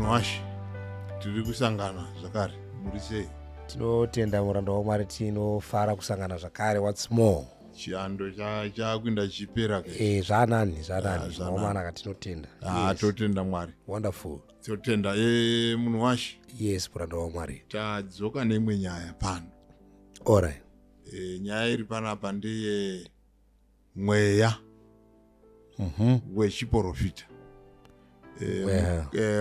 Munhu washe, tiri kusangana zvakare, muri sei? Tinotenda muranda waMwari, tinofara kusangana zvakare. What's more? Chiando chakuinda chichipera ke. Zvanani zvanani. Ah, zvanani. Vamanaka, tinotenda. Ah, totenda Mwari. Wonderful. Totenda munhu washe. Yes, muranda waMwari. Tadzoka neimwe nyaya pano. Alright. Nyaya iri panapa ndeye mweya wechiprofita.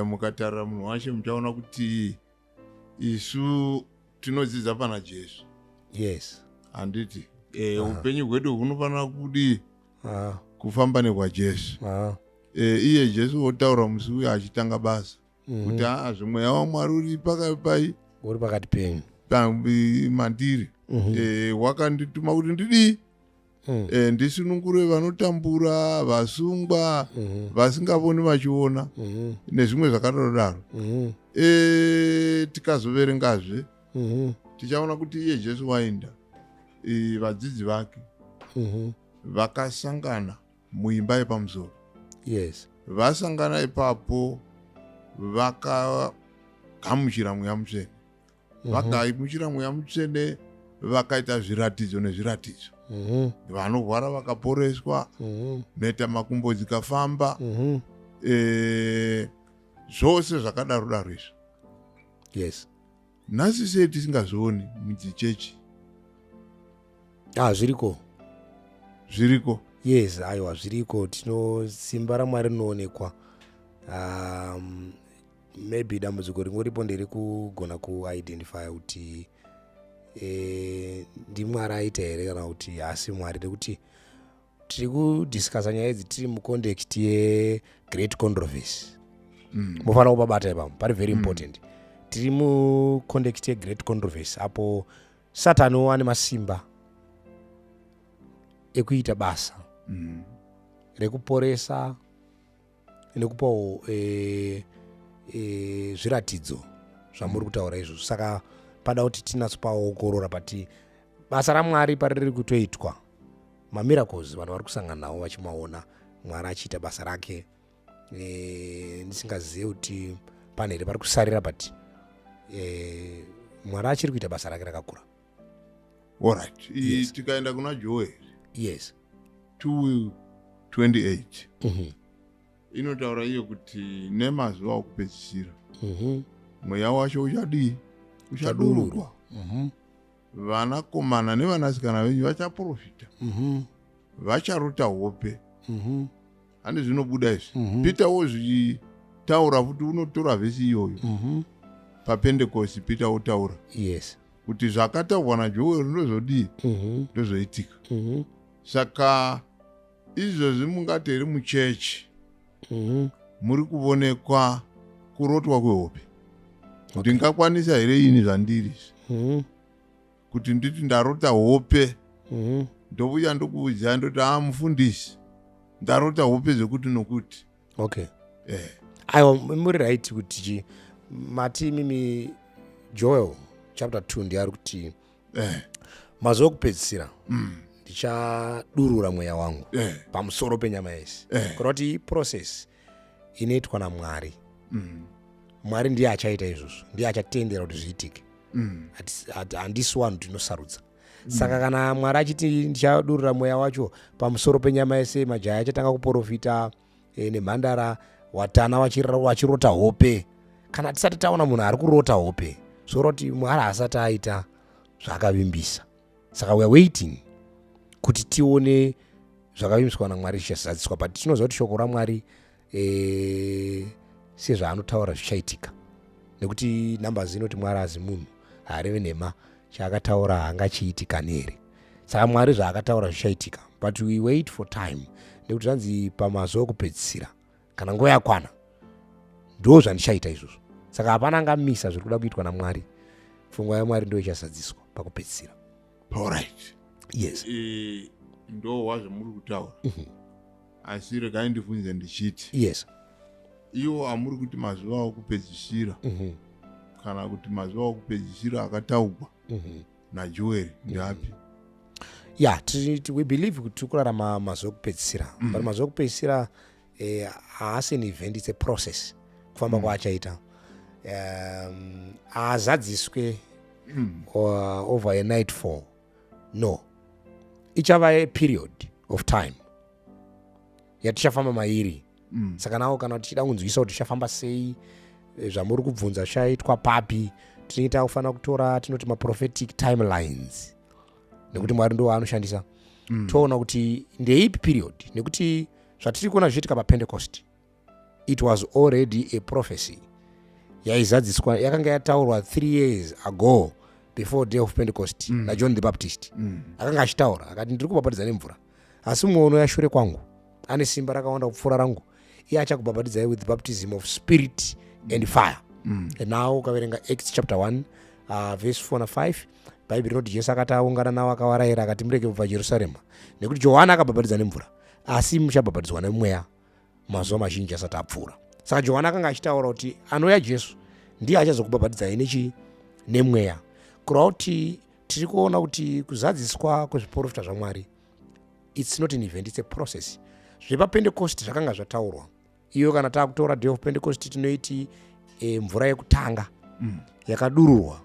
Mukatarira, munhu washe, muchaona kuti isu tinodzidza pana Jesu. Handiti upenyu hwedu hunofanira kudii? Kufamba nekwaJesu. Iye Jesu wotaura musi uyo achitanga basa kuti aa, zvimweya waMwari uri pai? Uri pakati penyu. Mandiri. Wakandituma kuti ndidii? Ndisunungure vanotambura, vasungwa, vasingavoni vachiona, nezvimwe zvakadaro daro. Tikazoverengazve, tichaona kuti iye Jesu waenda, vadzidzi vake vakasangana muimba yepamusoro. Vasangana ipapo, vakagamuchira Mweya Mutsvene. Vagamuchira Mweya Mutsvene, vakaita zviratidzo nezviratidzo. Vanorwara vakaporeswa, mheta makumbo dzikafamba, zvose zvakadaro daro izvo. Nhasi sei tisingazvioni mudzichechi? Ah, zviriko. Zviriko. Yes, aiwa, zviriko. Tino simba raMwari rinoonekwa. Maybe dambudziko ringoripo nderekugona kuidentify kuti ndiMwari aita here kana kuti haasi Mwari, nekuti tiri kudiscussa nyaya idzi tiri mucontext yegreat controversy. Mufanira kupabata ipapo, pari very important. Tiri mucontext yegreat controversy apo Satani ane masimba ekuita basa rekuporesa nekupawo zviratidzo zvamuri kutaura izvozvo. Saka pada kuti tinatsopaongorora pati basa raMwari pariri kutoitwa, mamiracles vanhu vari kusangana nawo vachimaona, Mwari achiita basa rake. Ndisingazive kuti pane here pari kusarira, but Mwari achiri kuita basa rake rakakura. Alright. Tikaenda kuna Joel 2:28, inotaura iyo kuti nemazuva okupedzisira mweya wacho uchadii? Uchadururwa. Vanakomana nevanasikana venyu vachaprofita, vacharota hope. Handi zvinobuda izvi? Peter wozvitaura futi, unotora vhesi iyoyo paPentecost, Peter wotaura kuti zvakataurwa naJoel ndozodii? Ndozoitika. Saka izvozvi mungati here muchechi muri kuvonekwa kurotwa kwehope? Ndingakwanisa here ini zvandiri izvi kuti nditi ndarota hope, ndovuya ndokuudzai, ndoti, "A, mufundisi, ndarota hope zvekuti nokuti"? Okay. Aiwa, muri right kuti chi mati imimi Joel chapter 2 ndiye ari kuti mazuva okupedzisira ndichadurura mweya wangu pamusoro penyama yese. Kureva kuti iprocess inoitwa naMwari. Mwari ndiye achaita izvozvo, ndiye achatendera kuti zviitike. Handisi wanhu tinosarudza. Saka kana Mwari achiti ndichadurura mweya wacho pamusoro penyama yese, majaya achatanga kuprofita nemhandara, watana vachirota hope, kana tisati taona munhu ari kurota hope, zvoreva kuti Mwari haasati aita zvaakavimbisa. Saka we are waiting kuti tione zvakavimbiswa naMwari zvichazadziswa, but tinoziva kuti shoko raMwari sezvaanotaura zvichaitika, nekuti Numbers inoti Mwari hazi munhu, haareve nhema, chaakataura haangachiitikani here? Saka Mwari zvaakataura zvichaitika, but we wait for time, nekuti zvanzi pamazuva okupedzisira, kana nguva yakwana, ndo zvandichaita izvozvo. Saka hapana angamisa zviri kuda kuitwa naMwari. Pfungwa yaMwari ndo ichazadziswa pakupedzisira. Alright. Yes. Ndo wazvamuri kutaura, asi regai ndibvunze ndichiti, iwo amuri kuti mazuva okupedzisira, kana kuti mazuva okupedzisira akataurwa naJoel, ndeapi? Ya, we believe kuti tiri kurarama mazuva ekupedzisira, but mazuva ekupedzisira haasi an event, it's a process, kufamba kwaachaita. Haazadziswe over a nightfall, no. Ichava a period of time yatichafamba mairi. Saka nawo kana tichida kunzwisa kuti tichafamba sei, zvamuri kubvunza zvichaitwa papi, tinenge takufanira kutora tinoti maprophetic timelines, nekuti Mwari ndo waanoshandisa. Toona kuti ndeipi period, nekuti zvatiri kuona zvichiitika paPentecost, it was already a prophecy yaizadziswa, yakanga yataurwa 3 years ago before day of Pentecost naJohn the Baptist. Akanga achitaura akati, "Ndiri kubhabhatidza nemvura, asi mumwe unouya shure kwangu ane simba rakawanda kupfuura rangu. Iye achakubhabhatidzai with the baptism of spirit and fire." And now ukaverenga Acts chapter 1 verse 4 na5, Bhaibheri rinoti Jesu akati aungana navo, akavarayira akati, "Murege kubva Jerusarema, nekuti Johani akabhabhatidza nemvura, asi muchabhabhatidzwa nemweya mazuva mazhinji asati apfuura." Saka Johani akanga achitaura kuti anouya Jesu ndiye achazokubhabhatidzai nechi? Nemweya. Kureva kuti tiri kuona kuti kuzadziswa kwezviprofita zvaMwari, it's not an event, it's a process. ZvepaPentecost zvakanga zvataurwa iyo. Kana taakutora day of Pentecost, tinoiti mvura yekutanga yakadururwa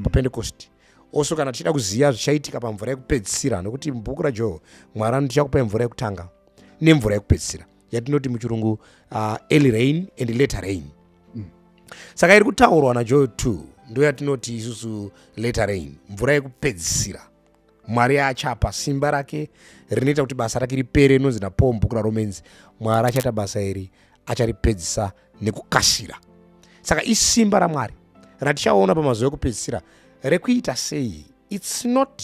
paPentecost. Also kana tichida kuziva zvichaitika pamvura yekupedzisira, nekuti mubhuku raJoel Mwari anoti, "Tichakupai mvura yekutanga nemvura yekupedzisira," yatinoti muchirungu early rain and later rain. Saka iri kutaurwa naJoel 2 ndo yatinoti isusu later rain, mvura yekupedzisira. Mwari achapa simba rake rinoita kuti basa rake ripere. Rinonzi naPaul mubhuku raRomans, Mwari achaita basa iri, acharipedzisa nekukasira. Saka isimba raMwari ratichaona pamazuva ekupedzisira rekuita sei? It's not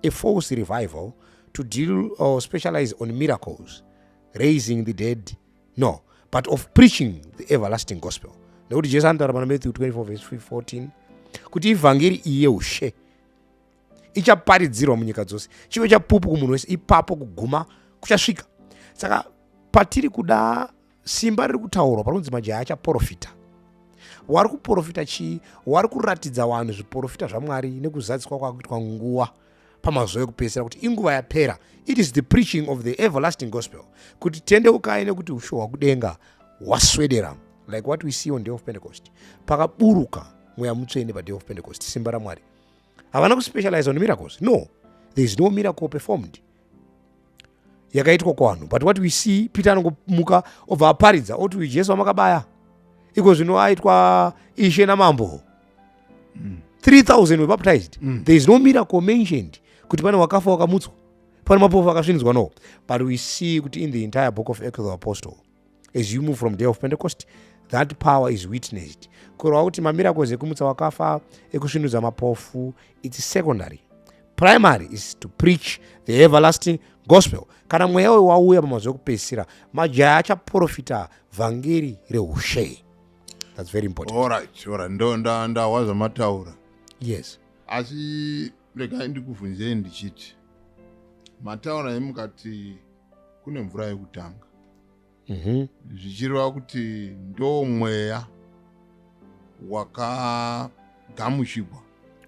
a false revival to deal or specialize on miracles, raising the dead, no, but of preaching the everlasting gospel, nekuti Jesu anotaura pana Matthew 24 verse 14 kuti ivhangeri iyi yeushe ichaparidzirwa munyika dzose, chive chapupu kumunhu wese, ipapo kuguma kuchasvika. Saka patiri kuda simba riri kutaurwa panonzi majaya achaprofita, wari kuprofita chii? Wari kuratidza vanhu zviprofita zvaMwari nekuzadziswa kwakuitwa nguva pamazuva ekupedzisira, kuti inguva yapera. It is the preaching of the everlasting gospel, kuti tendeukai nekuti ushe hwakudenga hwaswedera, like what we see on day of Pentecost. Pakaburuka Mweya Mutsvene paday of Pentecost, simba raMwari. Havana kuspecialize on miracles, no. There is no miracle performed yakaitwa kuvanhu, but what we see, Peter anongomuka obva aparidza oti, "Uyu Jesu wamakabaya iko zvino aitwa Ishe naMambo." 3000 were baptized. There is no miracle mentioned kuti pane wakafa wakamutswa, pane mapofu akasvinidzwa, no. But we see kuti in the entire book of Acts of the Apostle, as you move from day of Pentecost, that power is witnessed. Kureva kuti mamiracles ekumutsa wakafa, ekusvinudza mapofu, it's secondary. Primary is to preach the everlasting gospel. Kana mweya uyu wauya pamazuva ekupedzisira, majaya achaprofita vhangeri reushe. That's very important. Alright, ndo ndahwa zvamataura. Yes. Asi regai ndikubvunzei ndichiti, mataura emukati kune mvura yekutanga, zvichireva kuti ndo mweya wakagamuchirwa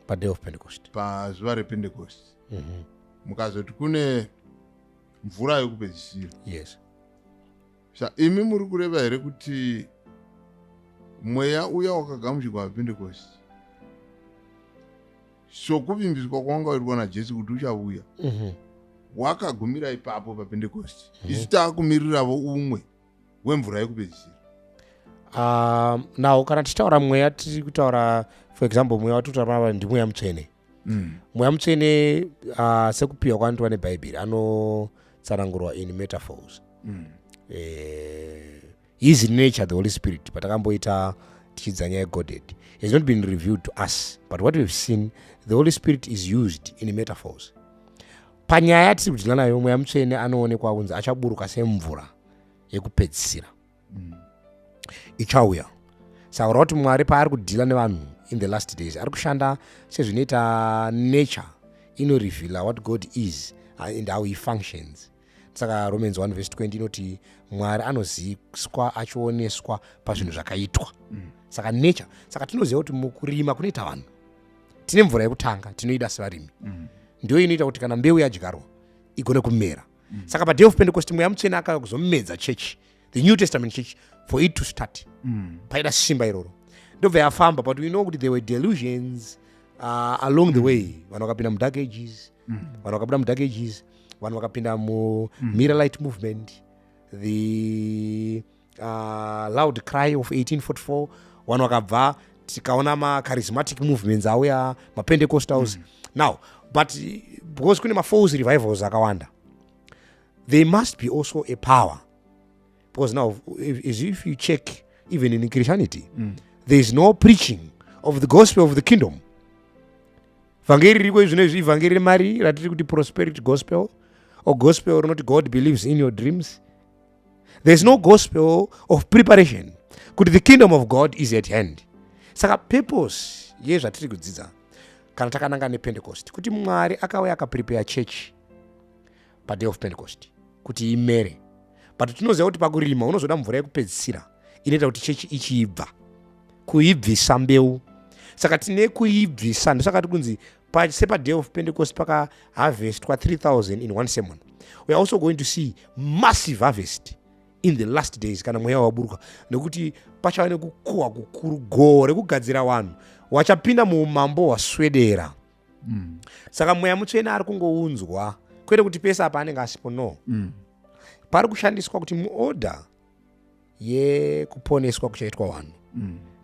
paday of Pentecost. Pazuva rePentecost. Mukazoti kune mvura yekupedzisira. Yes. Sa imi muri kureva here kuti mweya uya wakagamuchirwa paPentecost, sokuvimbiswa kwawanga waitwa naJesu kuti uchauya, wakagumira ipapo paPentecost, isu taakumiriravo umwe wemvura yekupedzisira? Now kana tichitaura mweya, tiri kutaura, for example, mweya watiri kutaura panapa ndimweya Mutsvene. Mweya Mutsvene, sekupiwa kwaanoitwa neBhaibheri, anotsanangurwa in metaphors. His nature, the Holy Spirit, patakamboita tichidza nyaya yeGodhead, has not been revealed to us, but what we've seen, the Holy Spirit is used in metaphors. Panyaya yatiri kudya nayo, Mweya Mutsvene anoonekwa kunzi achaburuka semvura yekupedzisira ichauya. Saka kureva kuti Mwari paari kudhila nevanhu in the last days, ari kushanda sezvinoita nature inoreveala what God is and how he functions. Saka Romans 1 verse 20 inoti Mwari anoziviswa achioneswa pazvinhu zvakaitwa. Saka nature, saka tinoziva kuti mukurima kunoita vanhu, tine mvura yekutanga tinoida sevarimi. Ndiyo inoita kuti kana mbeu yadyarwa igone kumera. Saka paday of Pentecost, Mweya Mutsvene akauya kuzomedza church, the New Testament church. For it to start, paida simba iroro. Ndobva yafamba, but we know kuti there were delusions along the way. Vanhu vakapinda mudark ages, vanhu vakabuda mudark ages, vanhu vakapinda mumillerite movement, the loud cry of 1844. Vanhu vakabva, tikaona macharismatic movements auya, mapentecostals. Now, but because kune mafalse revivals akawanda, there must be also a power, because now as if you check even in Christianity, there is no preaching of the gospel of the kingdom. Vhangeri ririko izvino izvi ivhangeri remari ratiri kuti prosperity gospel, or gospel rinoti God believes in your dreams. There is no gospel of preparation kuti the kingdom of God is at hand. Saka purpose yezvatiri kudzidza kana takananga nePentecost, kuti Mwari akauya akaprepare church paday of Pentecost kuti imere. But tinoziva kuti pakurima unozoda mvura yekupedzisira inoita kuti chechi ichiibva, kuibvisa mbeu. Saka tine kuibvisa, ndosaka tikunzi sepaday of Pentecost pakaharvestwa 3000 in one sermon. We are also going to see massive harvest in the last days kana mweya waburuka, nekuti pachava nekukuhwa kukuru, goho rekugadzira vanhu wachapinda muumambo hwaswedera. Saka Mweya Mutsvene ari kungounzwa, kwete kuti pese apa anenge asipo, no. Pari kushandiswa kuti muorder yekuponeswa kuchaitwa vanhu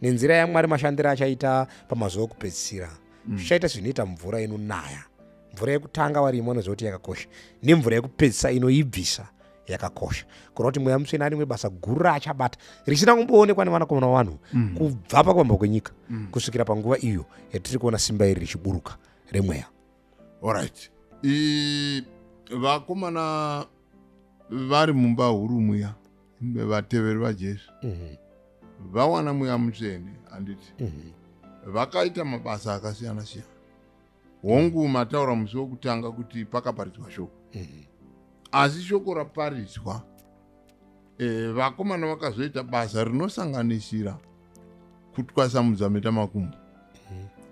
nenzira yaMwari, mashandiro achaita pamazuva ekupedzisira, zvichaita zvinoita mvura inonaya. Mvura yekutanga varimi vanoziva kuti yakakosha, nemvura yekupedzisa inoibvisa yakakosha. Kureva kuti Mweya Mutsvene arimwe basa guru raachabata risina kumboonekwa nevanakomana vavanhu kubva pakuvamba kwenyika kusvikira panguva iyo yatiri kuona simba iri richiburuka remweya. Alright, vakomana vari mumba huru muya, vateveri vaJesu, vawana Mweya Mutsvene, handiti? Vakaita mabasa akasiyana siyana. Hongu, mataura musi wokutanga kuti pakaparidzwa shoko, asi shoko raparidzwa, vakomana vakazoita basa rinosanganisira kutwasamudza mheta makumbo,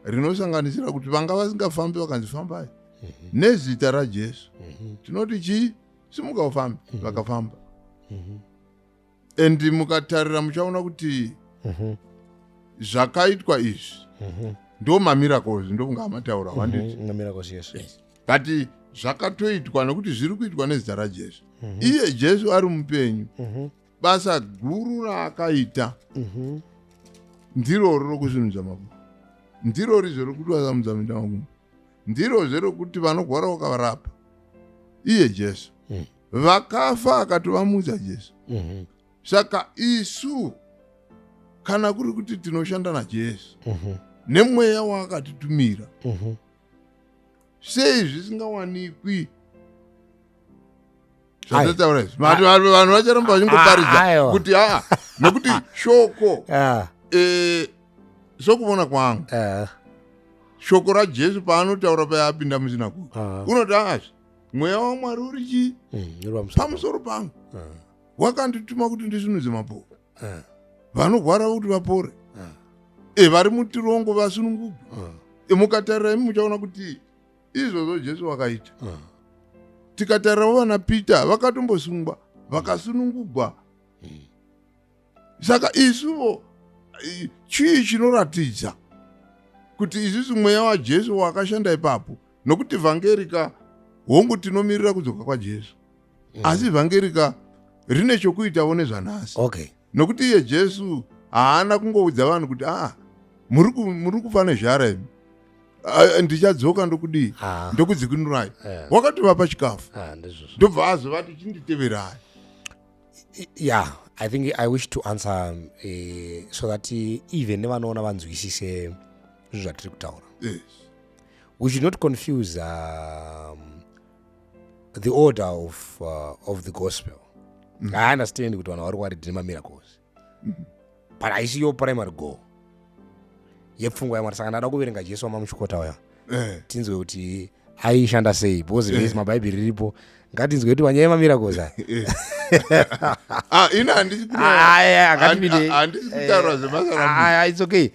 rinosanganisira kuti vanga vasingafambi vakanzi fambai nezita raJesu. Tinoti chii? Simuka ufambe. Vakafamba. And mukatarira muchaona kuti zvakaitwa izvi ndo mamiracles, ndokunga amataura, handiti? Miracles, yes. But zvakatoitwa nekuti zviri kuitwa nezita raJesu, iye Jesu ari mupenyu. Basa guru raakaita ndiroro rokusvinudza makumbo, ndirori rekutwasamudza mheta makumbo, ndirozve rokuti vanorwara vakavarapa iye Jesu, vakafa akatovamutsa Jesu. Saka isu kana kuri kuti tinoshanda naJesu nemweya waakatitumira, sei zvisingawanikwi zvatataura izvi? Vanhu vacharamba vachingoparidza Aiwa. kuti aa, nekuti shoko sokuvona kwangu, shoko raJesu paanotaura payaapinda musinagoge, unoti aazve mweya waMwari uri chii? Uri pamusoro. Pamusoro pangu, wakandituma kuti ndisvinudze mapofu, vanorwara kuti vapore, vari mutirongo vasunungugwe. Mukatarira imi muchaona kuti izvozvo Jesu wakaita. Tikatarirawo vana Peter vakatombosungwa vakasunungugwa. Saka isuvo chii chinoratidza kuti isusu mweya waJesu wakashanda ipapo? Nokuti vhangerika, hongu, tinomirira kudzoka kwaJesu, asi vhangerika rine chokuitawo nezvanhasi, nokuti iye Jesu haana kungoudza vanhu kuti aa, muri kufa nezhara imi, ndichadzoka ndokudii, ndokudzikinurai. Wakatovapa chikafu, ndobva azovati chinditeverai. Yeah, I think I wish to answer so that even nevanoona vanzwisise zvinhu zvatiri kutaura. We should not confuse the order of the gospel. I understand kuti vanhu vari kuwaridhine mamiracles, but haisiyo primary goal yepfungwa yaMwari. Saka ndada kuverenga Jesu wamamuchikota uya, tinzwe kuti aishanda sei, because vese mabhaibheri riripo, ngatinzwe kuti wanyaya yemamiracles aya. Ah, ini handisi Aya, ngatipinde. Handisi kutaura zvemasaramusi. Ah, it's okay.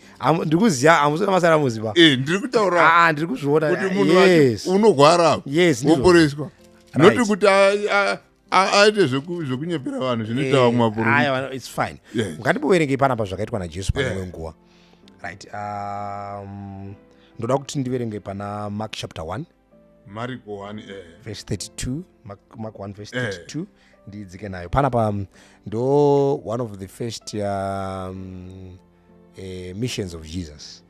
Ndiri kuziva hamusina masaramusi pa. Ndiri kutaura Ah, ndiri kuzviona. kuti munhu unorwara Yes, ndizvo. woporeswa, noti kuti aite zvekunyepera vanhu zvinoita vamwe maprofita. Aiwa, it's fine. Yes. Ngatimboverengei panapa zvakaitwa naJesu pane imwe nguva. Right, ndoda kuti ndiverenge pana Mark chapter 1. Mariko 1, verse 32. Mark 1 verse 32. Ndidzike nayo panapa. Ndo one of the first missions of Jesus.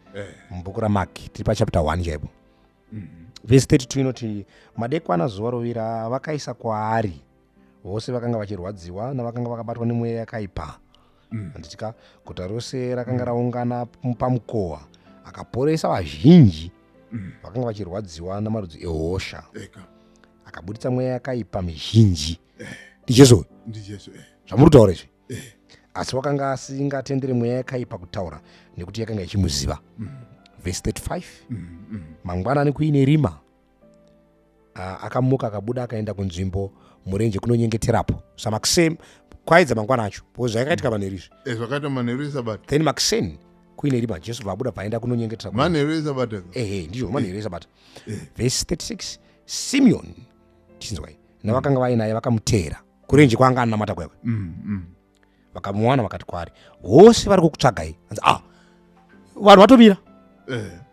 Mubhuku raMark, tiri pachapter 1 chaipo. Vhesi 32 inoti, "Madekwana zuva rovira, vakaisa kwaari vose vakanga vachirwadziwa navakanga vakabatwa nemweya yakaipa." Handitika? Guta rose rakanga raungana pamukova. Akaporesa vazhinji vakanga vachirwadziwa namarudzi ehosha. Eka. Akabuditsa mweya yakaipa mizhinji. NdiJesu. NdiJesu. Zvamuri kutaura izvi. Asi wakanga asingatenderi mweya yakaipa kutaura, nekuti yakanga ichimuziva. Vhesi 35. Mangwanani kuine rima, akamuka, akabuda, akaenda kunzvimbo murenje kunonyengeterapo. Samakuseni, kwaedza mangwana acho, because zvakaitika manheru izvi. Zvakaita manheru esabata. Then makuseni kuine rima, Jesu bva abuda, bvaenda kunonyengetera. Manheru esabata. Ehe, ndizvo, manheru esabata. Vhesi 36, Simeon, chinzwai, navakanga vainaye vakamuteera kurenje kwaanga anamata kwekwe. Vakamuwana, vakati kwaari, "Vose vari kukutsvagai." Anzi, "Ah, vanhu vatomira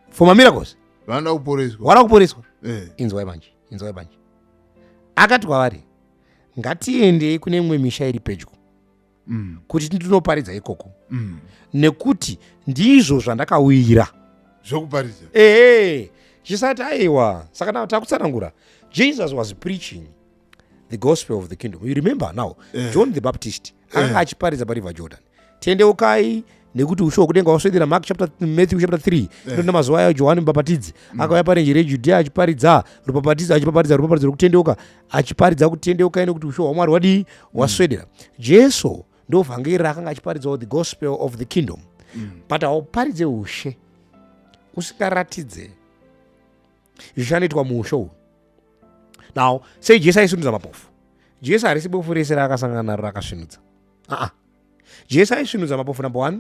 for mamiracles." Vanoda kuporeswa. Vada kuporeswa. Inzwai manje, inzwai manje. Akati kwavari, "Ngatiendei kune imwe misha iri pedyo kuti tinoparidza ikoko, nekuti ndizvo zvandakawira." Zvokuparidza. Ehe, chisati aiwa. Saka na takutsanangura, Jesus was preaching the gospel of the kingdom. You remember now, John the Baptist akanga achiparidza pariver Jordan, "Tendeukai, nekuti ushe hwokudenga hwaswedera." Mark chapter, Matthew chapter 3 inoti, namazuva ayo Johani Mubapatidzi akauya parenje reJudhea, achiparidza rubapatidzo, achipaparidza rubapatidzo rwokutendeuka, achiparidza kutendeukai, nekuti ushe hwaMwari wadii? Hwaswedera. Jesu ndo vhangeri raakanga achiparidzawo, the gospel of the kingdom. But hauparidze ushe usingaratidze zvichanoitwa muushe uhu. Now, sei Jesu aisvinudza mapofu? Jesu harisi bofu rese raakasangana naro rakasvinudza. Aa, Jesu aisvinudza mapofu, number one,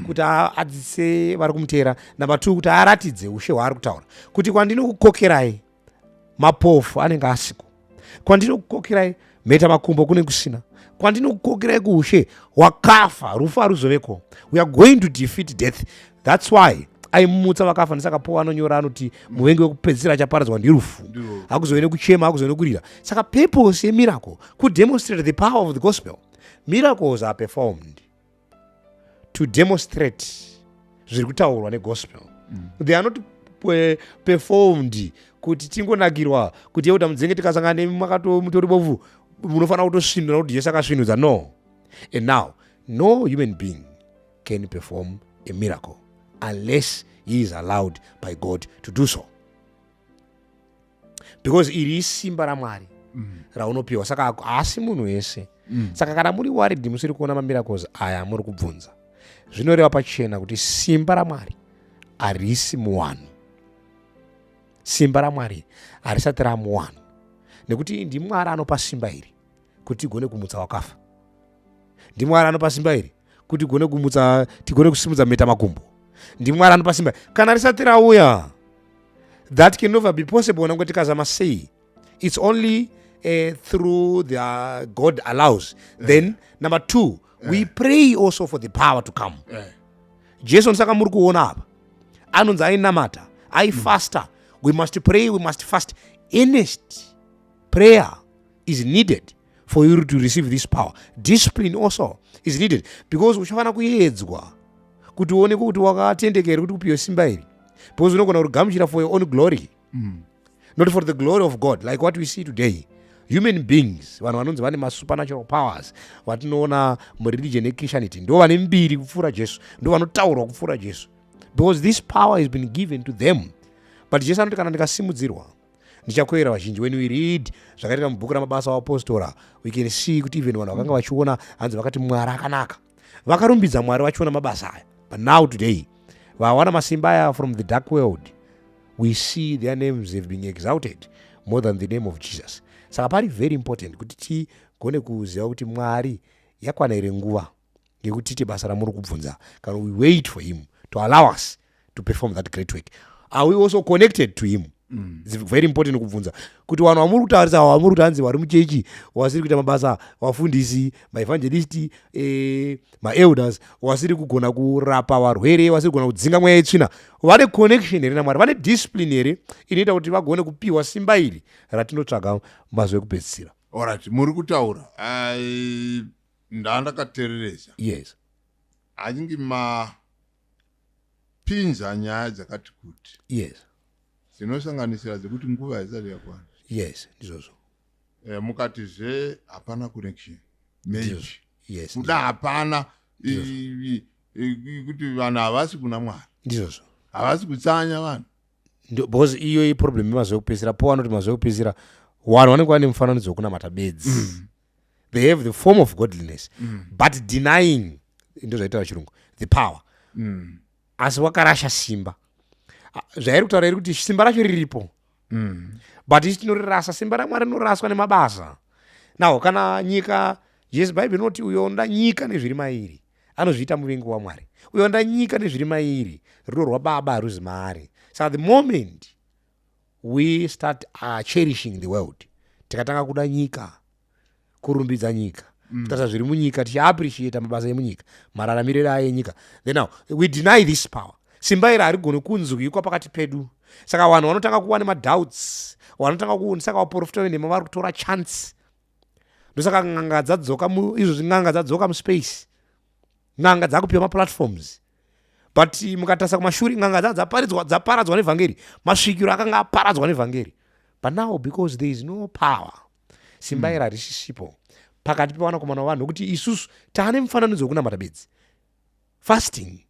kuti adzidzise vari kumuteera. Number two, kuti aratidze ushe hwaari kutaura, kuti kwandinokukokerai mapofu anenge asiko, kwandinokukokerai mheta makumbo kune kusina, kwandinokukokerai kuushe wakafa rufu haruzoveko. We are going to defeat death. That's why aimutsa vakafa. Ndisaka Paul anonyora, anoti muvengi wekupedzisira achaparadzwa ndirufu. Ndirufu. Hakuzove nekuchema, hakuzove nekurira. Saka purpose yemiracle kudemonstrate the power of the gospel. Miracles are performed to demonstrate zviri kutaurwa negospel. They are not performed kuti tingonakirwa, kuti yeuda mudzenge tikasangana nemi mutori bofu, munofanira kutosvinura kuti Jesu akasvinudza. No. And now, no human being can perform a miracle unless he is allowed by God to do so, because iri isimba raMwari raunopiwa. Saka haasi munhu wese. Saka kana muri worried musiri kuona mamiracles aya muri kubvunza, zvinoreva pachena kuti simba raMwari harisi muwanhu. Simba raMwari harisati ramuwanhu, nekuti ndiMwari anopa simba iri kuti tigone kumutsa wakafa. NdiMwari anopa simba iri kuti tigone kumutsa, tigone kusimudza mheta makumbo. NdiMwari anopa simba. Kana risati rauya, that can never be possible, nangwe tikazama sei. It's only through the God allows. Then number two, we pray also for the power to come. Jesu, saka muri kuona apa anonzi ainamata, aifasta. We must pray, we must fast. Earnest prayer is needed for you to receive this power. Discipline also is needed, because uchafanira kuedzwa kuti uoneke kuti wakatendeka here kuti upiwe simba iri, because unogona kurigamuchira for your own glory, not for the glory of God, like what we see today. Human beings, vanhu vanonzi vane masupernatural powers vatinoona mureligion yechristianity, ndo vane mbiri kupfuura Jesu, ndo vanotaurwa kupfuura Jesu, because this power has been given to them. But Jesu anoti, "Kana ndikasimudzirwa, ndichakwevera vazhinji." When we read zvakaitika mubhuku raMabasa aApostora, we can see kuti even vanhu vakanga vachiona, hanzi vakati, "Mwari akanaka." Vakarumbidza Mwari vachiona mabasa aya. But now today, vawana masimba aya from the dark world, we see their names have been exalted more than the name of Jesus. Saka pari very important kuti tigone kuziva kuti Mwari yakwana here nguva yekuti tiite basa ramuri kubvunza. Kana we wait for him to allow us to perform that great work, are we also connected to him? It's very important kubvunza kuti vanhu vamuri kutarisa, vamuri kuti hanzi vari muchechi wasiri kuita mabasa, vafundisi, maevangelist, maelders, wasiri kugona kurapa varwere, wasiri kugona kudzinga mweya yetsvina, vane connection here naMwari? Vane discipline here inoita kuti vagone kupiwa simba iri ratinotsvaga mazuva ekupedzisira? Alright, muri kutaura, ndandakatereresa. Achingi mapinza nyaya dzakati kuti dzinosanganisira dzekuti nguva haisati yakwana. Yes, ndizvozvo. Mukatizve hapana connection, maybe kuda hapana kuti vanhu havasi kuna Mwari. Ndizvozvo. Havasi kutsanya vanhu. Because iyo iproblem yemazuva ekupedzisira. Po vanoti mazuva ekupedzisira vanhu vanenge vane mufananidzo wekunamata bedzi. They have the form of godliness but denying, ndo zvaitaura Chirungu, the power. Asi wakarasha simba. Ah, zvairi kutaura iri kuti simba racho riripo, but isi tinorirasa. Simba raMwari rinoraswa nemabasa. Now kana nyika, Jesu, Bhaibheri rinoti uyo unoda nyika nezviri mairi anozviita muvengi waMwari. Uyo unoda nyika nezviri mairi, rudo rwaBaba haruzi maari. Saka the moment we start cherishing the world, tikatanga kuda nyika, kurumbidza nyika, kutarisa zviri munyika, tichiappreciata mabasa emunyika, mararamiro ayo enyika, then now we deny this power. Simba iri harigoni kunzwikwa pakati pedu. Saka vanhu vanotanga kuva nemadoubts, vanotanga ku, saka vaprofita venhema vari kutora chance. Ndosaka n'anga dzadzoka izvozvi, n'anga dzadzoka muspace, n'anga dzakupiwa maplatforms. But mukatarisa kumashure, n'anga dza dzaparidzwa, dzaparadzwa nevhangeri. Masvikiro akanga aparadzwa nevhangeri, but now because there is no power, simba iri harisisipo pakati pevanakomana vavanhu, nokuti isusu taane mufananidzo wekunamata bedzi. Fasting,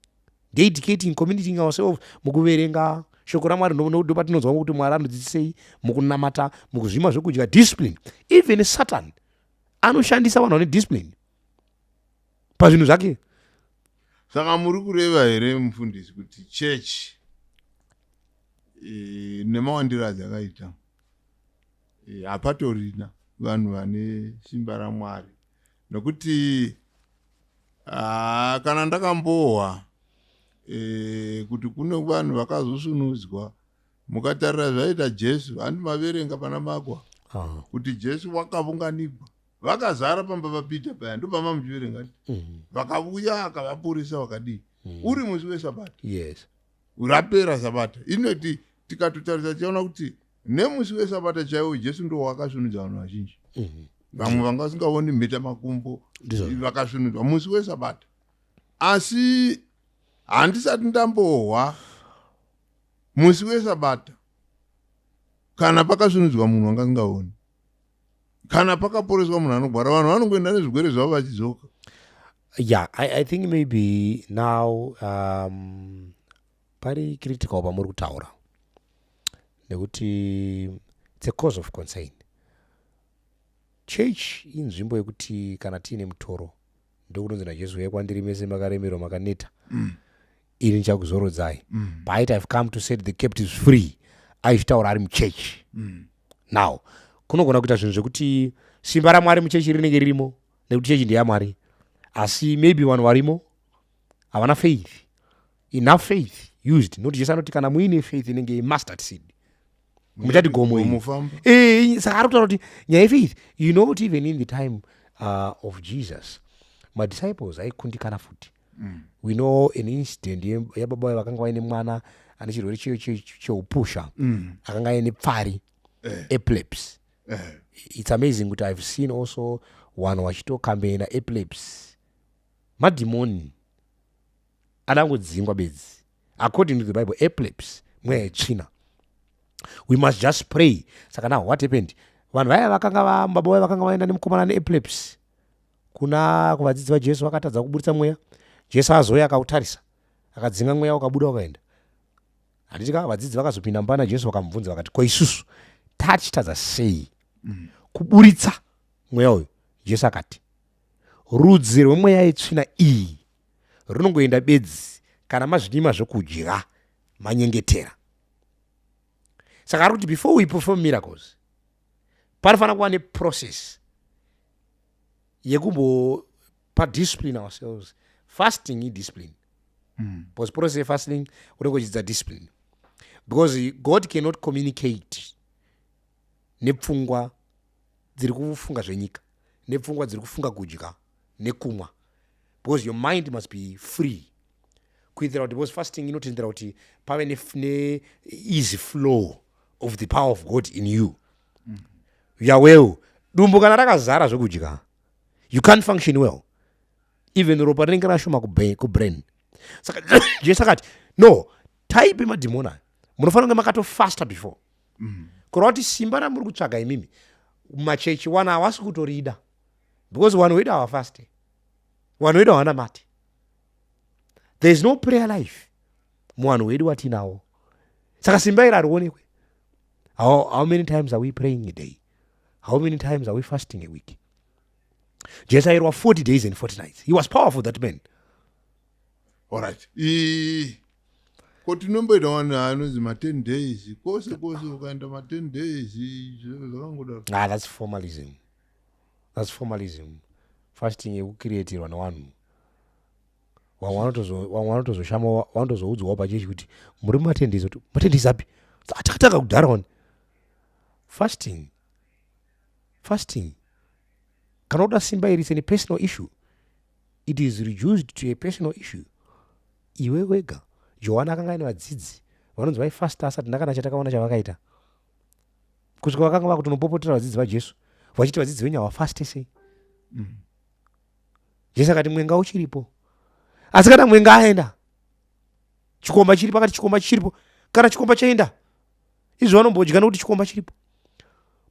dedicating, committing ourselves mukuverenga shoko raMwari, ndo patinonzwa kuti Mwari anodzidzisei mukunamata, mukuzvima zvekudya, discipline. Even Satan anoshandisa vanhu vane discipline pazvinhu zvake. Saka muri kureva here, mufundisi, kuti chechi nemawandiro adzakaita hapatorina vanhu vane simba raMwari? Nokuti kana ndakambohwa kuti kune vanhu vakazosvunudzwa, mukatarira zvaita Jesu, handi maverenga pana Makwa kuti Jesu wakavunganigwa, vakazara pamba paPita paya, ndopama muchiverenga, vakavuya, akavapurisa, vakadii, uri musi weSabata. Rapera Sabata inoti, tikatotarisa tichaona kuti nemusi weSabata chaiwo Jesu ndo wakasvinudza vanhu vazhinji. Vamwe vanga vasingaoni, mheta makumbo, vakasvinudzwa musi weSabata. Asi handisati ndambohwa musi weSabata kana pakasvinudzwa munhu wanga asingaoni, kana pakaporeswa munhu anogwara. Vanhu vanongoenda nezvirwere zvavo vachidzoka. Yeah, I think maybe now pari critical pamuri kutaura, nekuti it's a cause of concern. Church inzvimbo yekuti kana tiine mutoro, ndokunonzi naJesu, "Uyai kwandiri mese makaremerwa, makaneta, ini ndichakuzorodzai." But "I've come to set the captives free," aizvitaura ari muchechi. Now kunogona kuita zvinhu zvekuti simba raMwari muchechi rinenge ririmo, nekuti chechi ndeyaMwari, asi maybe vanhu varimo havana faith, enough faith used, nokuti Jesu anoti kana muine faith inenge mustard seed, muchati gomo iri Mufamba. Saka ari kutaura kuti nyaya yefaith, you know kuti even in the time of Jesus, madisciples aikundikana futi. We know an incident yababa vakanga vaine mwana ane chirwere cheupusha, akanga aine pfari, epilepsy. It's amazing kuti I've seen also vanhu vachitokambena epilepsy, madhimoni adangodzingwa bedzi. According to the Bible, epilepsy mweya yetsvina. We must just pray. Saka now what happened? Vanhu vaya vakanga baba vaya vakanga vaenda nemukomana neepilepsy kuna kuvadzidzi vaJesu, vakatadza kuburitsa mweya. Jesu azouya, akautarisa, akadzinga mweya, ukabuda, ukaenda. Handiti ka vadzidzi vakazopinda mumba naJesu, vakamubvunza vakati, "Ko isusu tachitadza sei kuburitsa mweya uyu?" Jesu akati, "Rudzi rwemweya yetsvina iyi runongoenda bedzi kana mazvinyima zvokudya, manyengetera." Saka ari kuti before we perform miracles, panofanira kuva neprocess yekumbopa discipline ourselves. Fasting idiscipline, because process yefasting unenge uchidzidza discipline. Because God cannot communicate nepfungwa dziri kufunga zvenyika, nepfungwa dziri kufunga kudya nekumwa, because your mind must be free kuitira kuti, because fasting inotendera kuti pave ne easy flow of the power of God in you. You are well. Dumbu kana rakazara zvekudya, you can't function well. Even ropa rinenge rashoma kubrain. Saka Jesu akati, no type yemadhimoni aya, munofanira kunge makatofasta before. Kureva kuti simba ramuri kutsvaga imimi machechi wana havasi kutorida, because vanhu vedu havafaste, vanhu vedu havanamati. There is no prayer life muvanhu vedu watinawo. Saka simba iri harionekwe. How many times are we praying a day? How many times are we fasting a week? Jesu airwa 40 days and 40 nights. He was powerful, that man. Alright, ko tinomboita vanhu anonzi ma10 days kwose kwose, ukaenda ma10 days, zvakangodaro. Ah, that's formalism, that's formalism. Fasting yekucreatirwa nevanhu, vamwe vanotozoshama, vanotozoudzwawo pachechi kuti muri ma10 days, kuti ma10 days api? Takatanga kudhara wani. Fasting, kana uda simba iri, it's a personal issue. It is reduced to a personal issue, iwe wega. Johani akanga aine vadzidzi vanonzi vaifasta, asati ndakana chatakaona chavakaita, kusvika vakanga vakutonopopotera vadzidzi vaJesu vachiti, "Vadzidzi venyu havafaste sei?" Jesu akati, "Mwenga uchiripo, asi kana mwenga aenda, chikomba chiri pakati, chikomba chiripo. Kana chikomba chaenda, izvo vanombodya nokuti chikomba chiripo."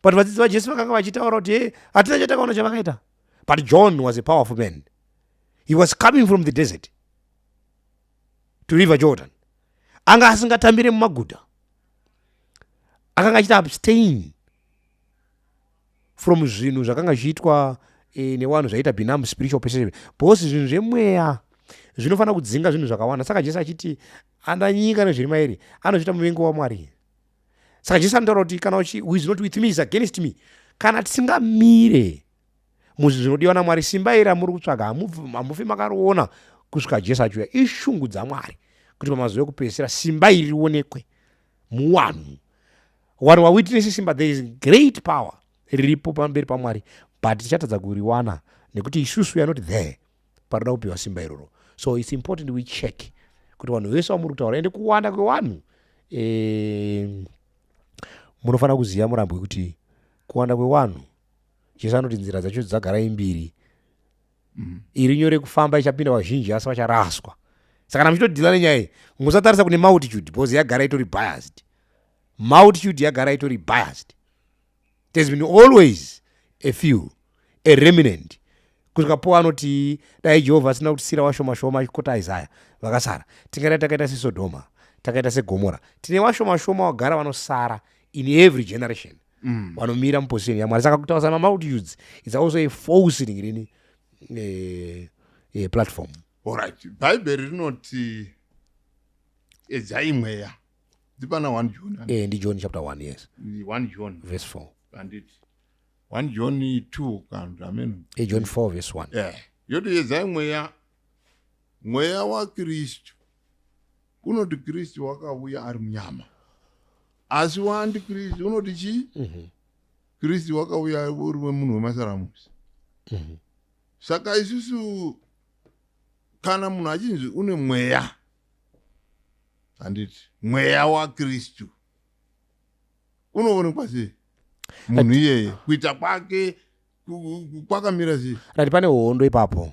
But vadzidzi vaJesu vakanga vachitaura kuti, "He, hatina chatakaona chavakaita." But John was a powerful man. He was coming from the desert to River Jordan. Anga asingatambire mumaguta, akanga achiita abstain from zvinhu zvakanga zvichiitwa nevanhu zvaita benumb spiritual perception, because zvinhu zvemweya zvinofanira kudzinga zvinhu zvakawanda. Saka Jesu achiti anda nyika nezviri mairi anozviita muvengi waMwari. Saka Jesu anotaura kuti kana who is not with me is against me. Kana tisingamire muzvinhu zvinodiwa naMwari, simba iri ramuri kutsvaga hamufi makariona kusvika Jesu achiuya. Ishungu dzaMwari kuti pamazuva ekupedzisira simba iri rionekwe muwanhu, vanhu vawitness simba. There is great power riripo pamberi paMwari, but tichatadza kuriwana nekuti isusu we are not there paroda kupiwa simba iroro. So it's important we check kuti vanhu vese vamuri kutaura, ende kuwanda kwevanhu, munofanira kuziva murambo wekuti kuwanda kwevanhu, Jesu anoti nzira dzacho dzagara imbiri. Iri nyore kufamba ichapinda vazhinji, asi vacharaswa. Saka kana muchitodeala nenyaya iyi, musatarisa kune multitude, because yagara itori biased. Multitude yagara itori biased. There's been always a few, a remnant, kusvika po anoti dai Jehovha asina kutisiyira washoma shoma, achiquota Isaya, vakasara, tingadai takaita seSodhoma, takaita seGomora. Tine washoma shoma wagara vanosara in every generation, vanomira muposition yaMwari. Saka kutaurisa mamultitudes is also a false ringirini platform. Alright, Bhaibheri rinoti edzai mweya, ndipana 1 John. Ndi John chapter 1, yes. 1 John. Verse 4. Handiti 1 John 2 kana amen? John 4 verse 1. Yoti edzai mweya. Mweya waKristu unoti Kristu wakauya ari munyama, asi waantikristu unoti chii? Kristu wakauya uri wemunhu wemasaramusi. Saka isusu kana munhu achinzi une mweya, handiti mweya waKristu unoonekwa sei munhu iyeye? Kuita kwake kwakamira sei? Right, pane hondo ipapo,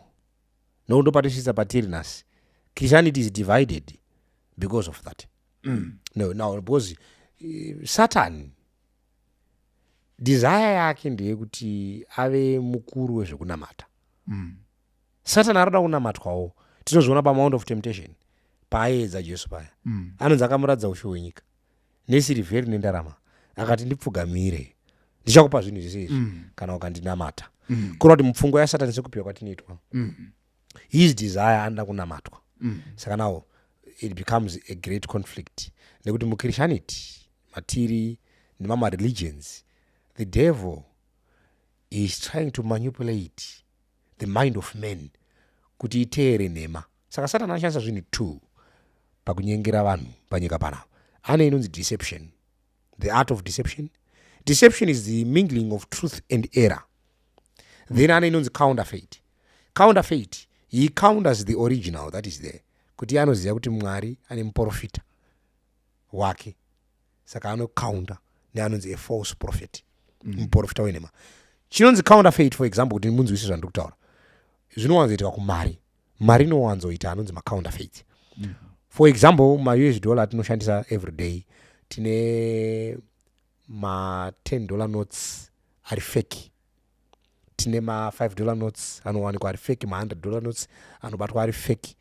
nokundo patisvitsa patiri nhasi. Christianity is divided because of that. No, now because Satan desire yake ndeyekuti ave mukuru wezvekunamata. Satan arikuda kunamatwawo. Tinozviona paMount of Temptation paaiedza Jesu paya. Anonzi akamuratidza ushe hwenyika nesirivheri nendarama, akati, "Ndipfugamire, ndichakupa zvinhu zvese izvi kana ukandinamata." Kureva kuti mupfungwa yaSatani, sekupiwa kwatinoitwa, his desire anoda kunamatwa. Saka now it becomes a great conflict, nekuti muChristianity matiri nemamwe religions, the devil is trying to manipulate the mind of man kuti iteere nhema. Saka Satani anoshandisa zvinhu two pakunyengera vanhu panyika panapa. Ane inonzi deception, the art of deception. Deception is the mingling of truth and error. Then ane inonzi counterfeit. Counterfeit, he counters the original that is there, kuti iye anoziva kuti Mwari ane muprofita wake, saka anocounter neanonzi a false prophet, muprofita wenhema. Chinonzi counterfeit, for example, kuti munzwise zvandiri kutaura, zvinowanzoitika kumari. Mari inowanzoita anonzi macounterfeit. For example, maUS dollar atinoshandisa every day, tine ma10 dollar notes ari fake, tine ma5 dollar notes anowanikwa ari fake, ma100 dollar notes anobatwa ari fake,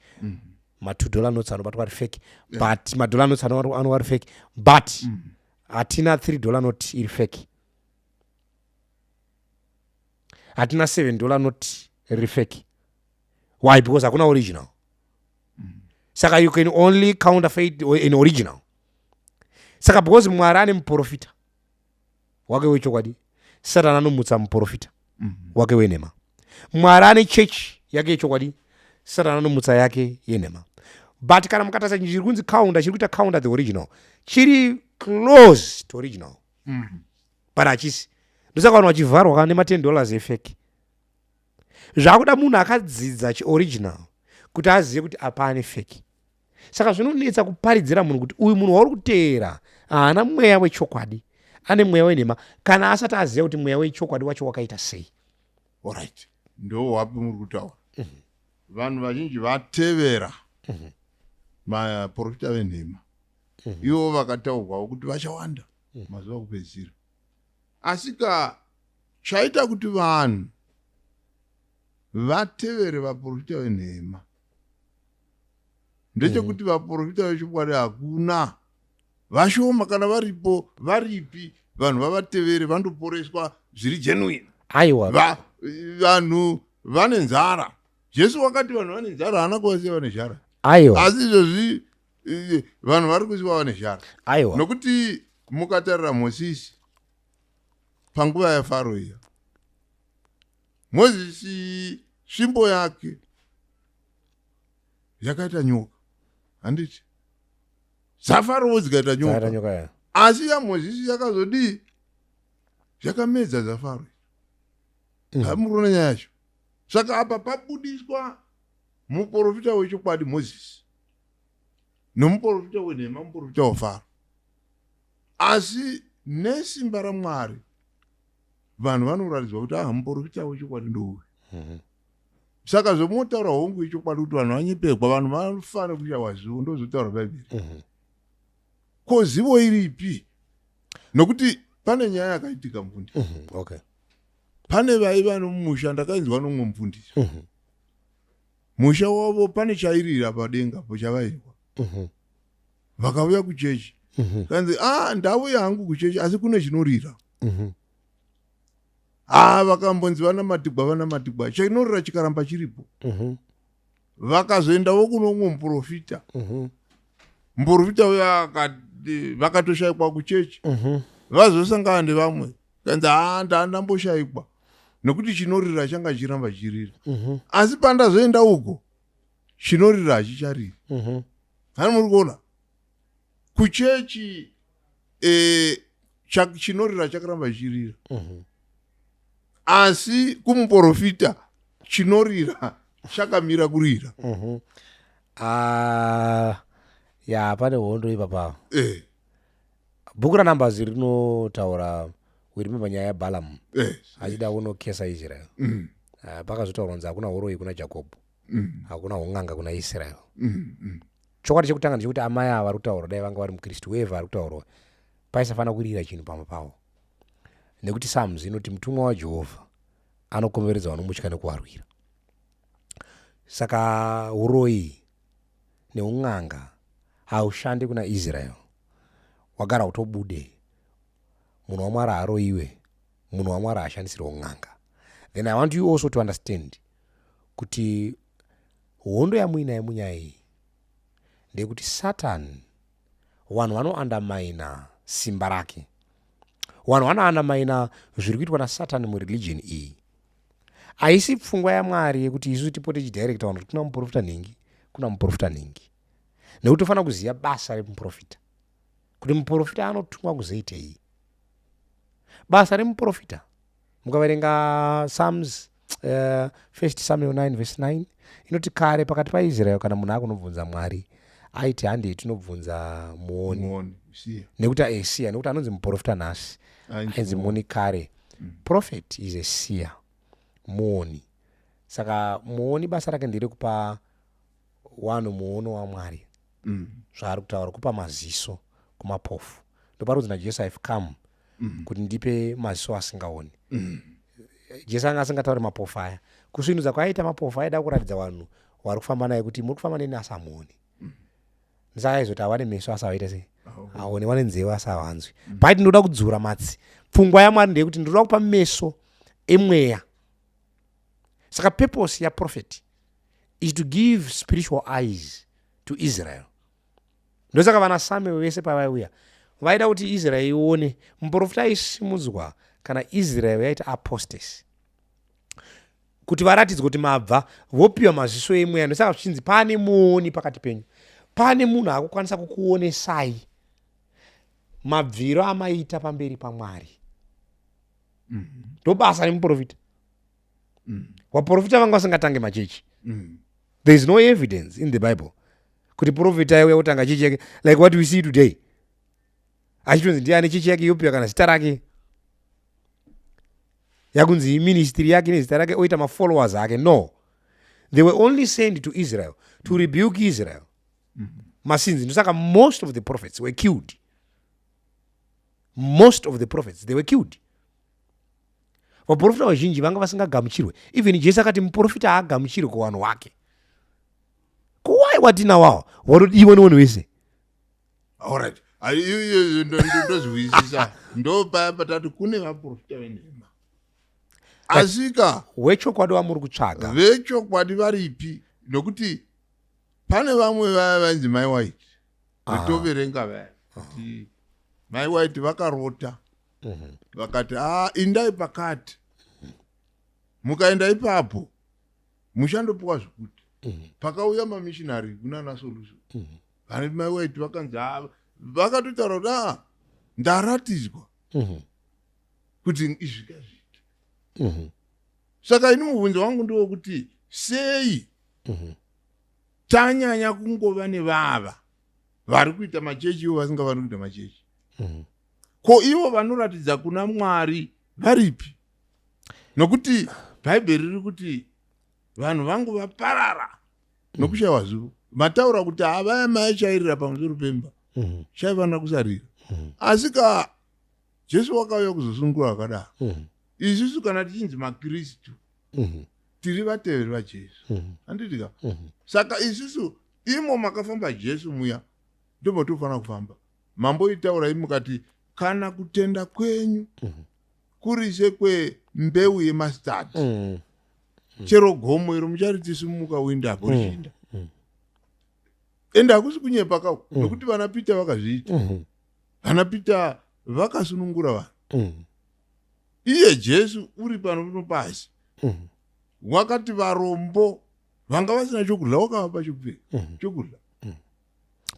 ma2 dollar notes anobatwa ari fake, but madollar notes anova ari fake, but hatina 3 dollar note iri fake, hatina 7 dollar note riri fake. Why? Because hakuna original. Saka you can only counterfeit an original. Saka because Mwari ane muprofita wake wechokwadi, Satani anomutsa muprofita wake wenhema. Mwari ane chechi yake yechokwadi, Satani anomutsa yake yenhema. But kana mukatarisa chiri kunzi counter, chiri kuita counter the original, chiri close to original, but hachisi. Ndosaka vanhu vachivharwa nema10 dollars efake. Zvakuda munhu akadzidza chioriginal kuti azive kuti apa ane fake. Saka zvinonetsa kuparidzira munhu kuti uyu munhu wauri kuteera haana mweya wechokwadi, ane mweya wenhema, kana asati aziva kuti mweya wechokwadi wacho wakaita sei. Alright, ndo wapi muri kutaura? Vanhu vazhinji vatevera maprofita venhema. Ivo vakataurwawo kuti vachawanda mazuva ekupedzisira. Asi ka chaita kuti vanhu vatevere vaprofita venhema ndechekuti vaprofita vechokwadi hakuna, vashoma. Kana varipo, varipi? Vanhu vavatevere vandoporeswa zviri genuine. Aiwa. Vanhu vane nzara. Jesu wakati vanhu vane nzara, haana kuvasiya vane zhara. Aiwa. Asi izvozvi vanhu vari kusiwa vane zhara. Aiwa. Nokuti mukatarira Mozisi panguva yaFaro iya, Mozisi svimbo yake yakaita nyoka, handiti? ZaFarowo dzikaita Dzakaita nyoka. Nyoka ya. Asi yaMozisi yakazodii? Yakamedza zaFaro. Hamuri kuona nyaya yacho? Saka apa pabudiswa muprofita wechokwadi Mozisi nomuprofita wenhema, muprofita waFaro. Asi nesimba raMwari vanhu vanoratidzwa kuti aha, muprofita wechokwadi ndouyu. Saka zvomotaura, hongu, ichokwadi kuti vanhu vanyepekwa, vanhu vanofanira kushawa zivo, ndozotaura Bhaibheri. Ko zivo iripi? Nokuti pane nyaya yakaitika, mufundisi. Pane vaiva nomusha, ndakainzwa nomumwe mufundisi. Musha wavo pane chairira padenga po chavairwa. Vakauya kuchechi, kanzi, "A, ndauya hangu kuchechi, asi kune chinorira." A, vakambonzi vanamatigwa, vanamatigwa, chinorira chikaramba chiripo. Vakazoendawo kuno umwe muprofita. Muprofita uyo vakatoshayikwa kuchechi. Vazosangana nevamwe, kanzi, "Ha, ndandamboshayikwa nekuti chinorira changa chiramba chirira, asi pandazoenda uko chinorira hachichariri." Hani muri kuona kuchechi chinorira chakaramba chichirira, asi kumuprofita chinorira chakamira kurira. Ah, ya, pane hondo ipapa. Bhuku raNumbers rinotaura, we remember nyaya yaBalaam achida kunokesa Israel. Ah, pakazotaurwa kunzi hakuna uroyi kuna Jakobho, hakuna un'anga kuna Israel. Chokwadi chekutanga ndechekuti amai ava vari kutaurwa, dai vanga vari mukristu wevha ari kutaurwa, paisafanira kurira chinhu pamba pavo, nekuti Psalms inoti mutumwa waJehovha anokomberedza vanomutya nekuvarwira. Saka uroyi neun'anga haushandi kuna Israel. Wagara utobude. Munhu waMwari haaroyiwe, munhu waMwari haashandisirwe un'anga. Then I want you also to understand kuti hondo yamuinayo munyaya iyi ndeyekuti Satan, vanhu vanoandamaina simba rake, vanhu vanoandamaina zviri kuitwa naSatani mureligion iyi. Haisi pfungwa yaMwari yekuti isu tipote tichidirecta vanhu kuti kuna muprofita nhingi, kuna muprofita nhingi, nekuti tofanira kuziva basa remuprofita. Kuti muprofita anotumwa kuzoitei? Basa remuprofita, mukaverenga Psalms, First Samuel 9 verse 9 inoti kare pakati paIsrael kana munhu akunobvunza Mwari aiti handei tinobvunza muoni. Muoni, seer. Nekuti aesiya, nekuti anonzi muprofita nhasi Ainzi ainzi muoni kare. Prophet is a seer, muoni. Saka muoni basa rake nderekupa wanhu muono waMwari, zvaari kutaura, kupa maziso kumapofu. Ndopari kunzi naJesu, "I've come kuti ndipe maziso asingaoni." Jesu anga asingatauri mapofu aya. Kusvinudza kwaaita mapofu, aida kuratidza vanhu vari kufamba naye kuti muri kufamba neni asi hamuoni. Saka aizoti awane meso asi avaita sei? Aone. Wane nzeve asi havanzwi. Paiti ndoda kudzura matsi, pfungwa yaMwari ndeyekuti ndoda kupa meso emweya. Saka purpose yaprophet is to give spiritual eyes to Israel. Ndosaka vana Samuel vese pavaiuya vaida kuti Israel ione. Muprofita aisimudzwa kana Israel yaita apostasy, kuti varatidzwe kuti mabva, vopiwa maziso emweya. Ndosaka zvichinzi pane muoni pakati penyu, pane munhu akukwanisa kukuonesai mabviro amaita pamberi paMwari. Ndobasa remuprofita. Vaprofita vanga vasingatange machechi. There is no evidence in the Bible kuti profita aiuya kutanga chechi yake like what we see today, achitonzi ndiani, chechi yake yopiwa kana zita rake, yakunzi ministry yake nezita rake, oita mafollowers ake. No, they were only sent to Israel to rebuke Israel masins. Ndosaka most of the prophets were killed. Most of the prophets, they were killed. Vaprofita vazhinji vanga vasingagamuchirwe. Even Jesu akati muprofita haagamuchirwe kuvanhu wake. Kuwai watinawawo watodiwa nevanhu vese? Alright, iyo ndozwisisa. Ndo paya patati kune vaprofita venhema, asika Wechokwadi wamuri kutsvaga? Vechokwadi varipi? Nokuti pane vamwe vaya vainzi Mai White, vetoverenga vaya kuti Mai White vakarota, vakati, "A, indai pakati, mukaenda ipapo muchandopiwa zvokuti." Pakauya mamissionary kunana Solution, vane Mai White vakanzi, "Ah," vakatotaura kuti, "A, ndaratidzwa kuti izvi kazviita." Saka ini mubvunzo wangu ndewekuti sei tanyanya kungova nevava vari kuita machechi, ivo vasingafaniri kuita machechi? Ko ivo vanoratidza kuna Mwari varipi? Nokuti Bhaibheri riri kuti vanhu vangu vaparara nokushayiwa zivo. Mataura kuti havaya maichairira pamusoro pemba, chaifanira kusarira, asi ka Jesu wakauya kuzosungura vakadaro. Isusu kana tichinzi maKristu, tiri vateveri vaJesu, handiti ka? Saka isusu imo makafamba Jesu muya ndomatofanira kufamba. Mamboitaura imi mukati kana kutenda kwenyu kuri sekwembeu yemustard, chero gomo iro muchariti simuka uende apo, richiinda. Ende hakusi kunyepa kako, nokuti vana Peter vakazviita. Vana Peter vakasunungura vanhu. Iye Jesu uri pano pano pasi wakati varombo vanga vasina chokudya wakavapa chokupfeka, chokudya.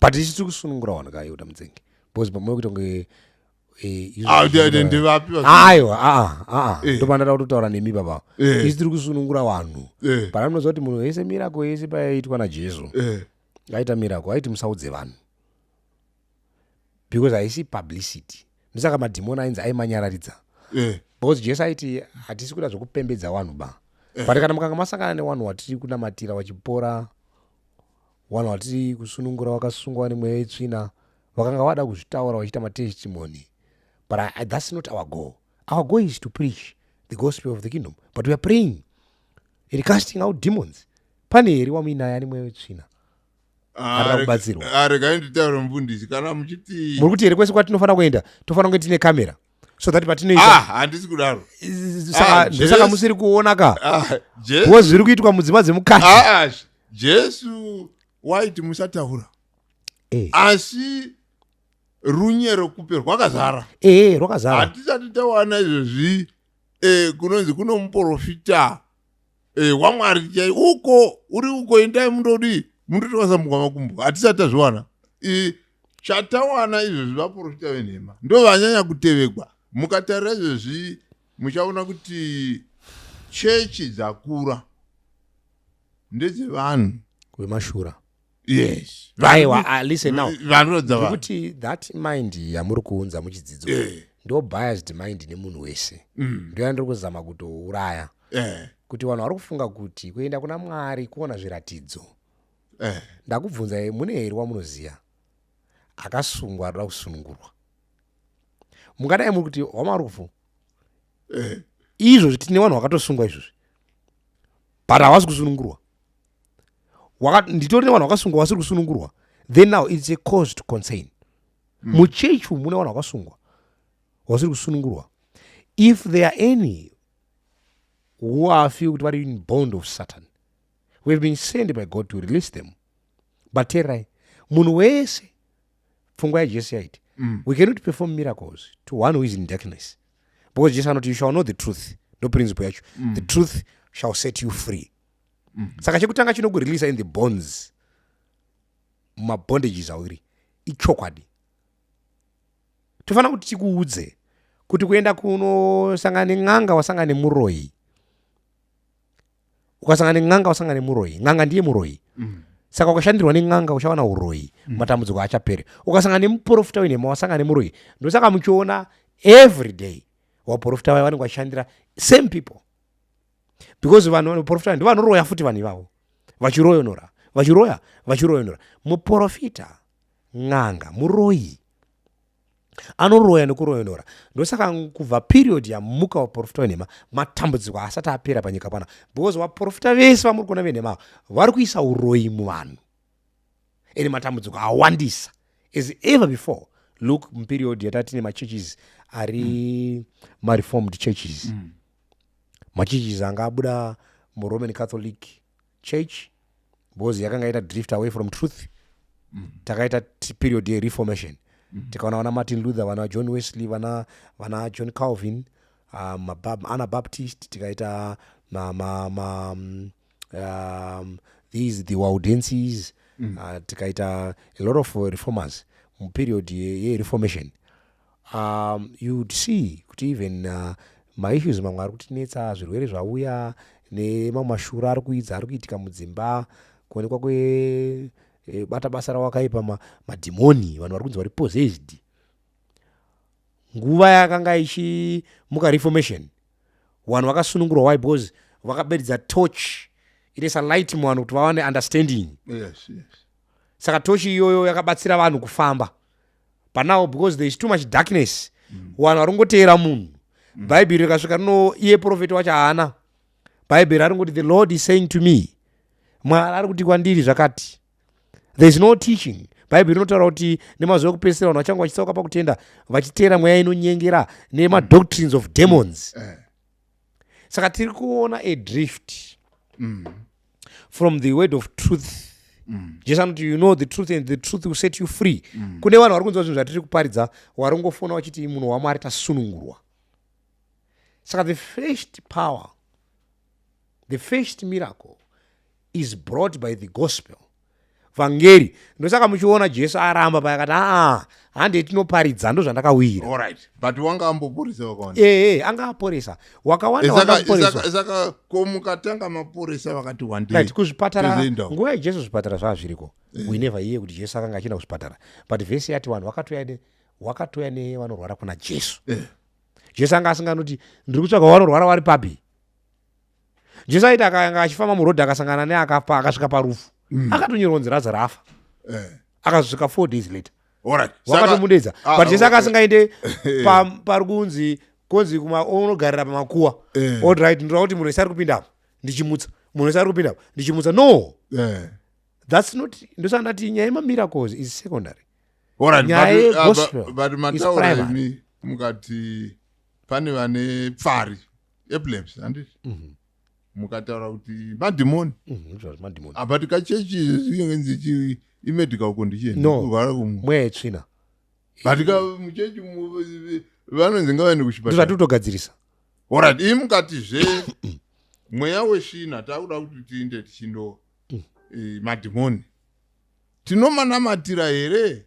But isu tiri kusunungura vanhu kaYoda Mudzengi, because pamwe kuita kunge Ah, ndevapi? Aiwa, aa aa. Ndopandada kutotaura nemi baba. Isu tiri kusunungura vanhu. Pana munoziva kuti munhu wese, miracle yese payaiitwa naJesu, aita miracle aiti musaudze vanhu because haisi publicity. Ndosaka madhimoni ainzi aimanyararidza, because Jesu aiti hatisi kuda zvokupembedza vanhu ba. But kana mukanga masangana nevanhu watiri kunamatira vachipora, vanhu vatiri kusunungura vakasungwa nemweya yetsvina, vakanga vada kuzvitaura vachiita matestimony. But that's not our goal. Our goal is to preach the gospel of the kingdom, but we are praying and casting out demons. Pane here wamuinaye ane mweya wetsvina arida kubatsirwa? Ah, regai nditaure, mufundisi, kana muchiti Muri kuti here kwese kwatinofanira kuenda tofanira kunge tine kamera so that patinoita? Ah, handisi kudaro. Saka Ah, ndosaka Jesu. musiri kuona ka, Ah, Jesu because zviri kuitwa mudzimba dzemukati. Ah, ah, Jesu waiti musataura, asi runyero kupe rwakazara. Ee, rwakazara. Hatisati tawana izvozvi kunonzi kuno muprofita waMwari chai uko uri uko, endai mundodii, mundotwasamukwa makumbo. Hatisati tazviwana. Chatawana izvozvi, vaprofita venhema ndo vanyanya kutevegwa. Mukatarira izvozvi, muchaona kuti chechi dzakura ndedzevanhu vemashura. Yes. Aiwa, listen now. Vanorodza vanhu. Ndikuti that mind yamuri kuunza muchidzidzo ndo biased mind nemunhu wese. Ndo yandiri kuzama kutouraya, kuti vanhu vari kufunga kuti kuenda kuna Mwari kuona zviratidzo. Ndakubvunzai, mune here wamunoziva akasungwa arida kusunungurwa? Mungadai muri kuti wamarufu. Izvozvi tine vanhu vakatosungwa izvozvi, but havasi kusunungurwa. Nditori nevanhu vakasungwa vasiri kusunungurwa. Then now it's a cause to concern. Muchechi umu mune vanhu vakasungwa vasiri kusunungurwa. If there are any who are feel kuti vari in bond of Satan, we have been sent by God to release them. But teererai, munhu wese, pfungwa yaJesu yaiti we cannot perform miracles to one who is in darkness, because Jesu anoti, "You shall know the truth." Ndo principle yacho. The truth shall set you free. Saka chekutanga chinokureleasa in the bonds, mumabondages auri, ichokwadi. Tofanira kuti tikuudze kuti kuenda kunosangana nen'anga, wasangana nemuroyi. Ukasangana nen'anga, wasangana nemuroyi. N'anga ndiye muroyi. Saka ukashandirwa nen'anga, uchawana uroyi. Matambudziko achapere. Ukasangana nemuprofita wenhema, wasangana nemuroyi. Ndosaka muchiona every day vaprofita vaya vanenge vachishandira same people, because vanhu vanoprofita ndo vanoroya futi. Vanhu ivavo vachiroyonora, vachiroya, vachiroyonora. Muprofita, n'anga, muroyi, anoroya nekuroyonora. Ndosaka kubva period yamuka vaprofita venhema, matambudziko asati apera panyika pana, because vaprofita vese vamuri kuona venhema vari kuisa uroyi muvanhu, ende matambudziko awandisa as ever before. Look, muperiod yatati nemachurches ari mareformed churches, machurches anga abuda muRoman Catholic Church, because yakanga ita drift away from truth. Takaita period yereformation. Tikaona vana Martin Luther, vana John Wesley, vana John Calvin, Anabaptist, tikaita ma, ma, ma, these the Waldenses. Tikaita a lot of reformers muperiod yereformation. You would see kuti even maissues mamwe ari kutinetsa, zvirwere zvauya nemamwe mashura ari kuidza, ari kuitika mudzimba, kuonekwa kwebata basa rawakaipa, madhimoni, vanhu vari kunzi vari possessed. Nguva yakanga ichimuka reformation, vanhu vakasunungurwa. Why? Because vakaberedza torch inoisa light muvanhu kuti vawane understanding. Saka tochi iyoyo yakabatsira vanhu kufamba. But now, because there is too much darkness, vanhu vari kungoteera munhu. Bhaibheri rikasvika rino, iye profeti wacho haana Bhaibheri, ari ngoti, "The Lord is saying to me," Mwari ari kuti kwandiri zvakati. There is no teaching. Bhaibheri rinotaura kuti nemazuva ekupedzisira vanhu vachange vachitsauka pakutenda, vachiteera mweya inonyengera nemadoctrines of demons. Saka tiri kuona a drift from the word of truth. Jesu anoti, "You know the truth and the truth will set you free." Kune vanhu vari kunzwa zvinhu zvatiri kuparidza, vari kungofona vachiti, "Munhu waMwari, tasunungurwa." Saka the first power, the first miracle is brought by the gospel, vhangeri. Ndosaka muchiona Jesu aramba paya, akati, "Aa, handei tinoparidza, ndo zvandakawira." Alright, but wanga amboporesa vakawanda. Ee, anga aporesa wakawanda. Wanga aporeswa. Saka ko mukatanga maporesa vakati wandei, Right, kuzvipatara. Tozoendawo. Nguva yaJesu zvipatara zvava zviriko. We never hear kuti Jesu akanga achienda kuzvipatara, but vhesi yati vanhu vakatouya nevanorwara kuna Jesu. Jesu anga asinganoti, "Ndiri kutsvaga vanorwara vari papi?" Jesu aiti akanga achifamba murodhi, akasangana neakafa, akasvika parufu, akatonyorwa kunzi Razaro afa. Akazosvika 4 days later. Wakatomudedza. But Jesu anga asingaende pari kunzi konzi unogarira pamakuwa. Alright, ndinoda kuti munhu wese ari kupinda apa ndichimutsa, munhu wese ari kupinda apa ndichimutsa. No. That's not. Ndosaka ndati nyaya yemamiracles is secondary. Nyaya yegospel But is mataura primary. imi mukati pane vane pfari, epilepsy, handiti? Mukataura kuti madhimoni. Ndizvo, madhimoni. But kachechi ingenzi imedical condition. No. Kurwara kumwe. Mweya yetsvina. But ka muchechi vanonzi ngavaende kuchipatara. Ndozvatiri kutogadzirisa. Alright, imi mukatizve mweya wesvina, takuda kuti tiinde tichindo madhimoni tinomanamatira here?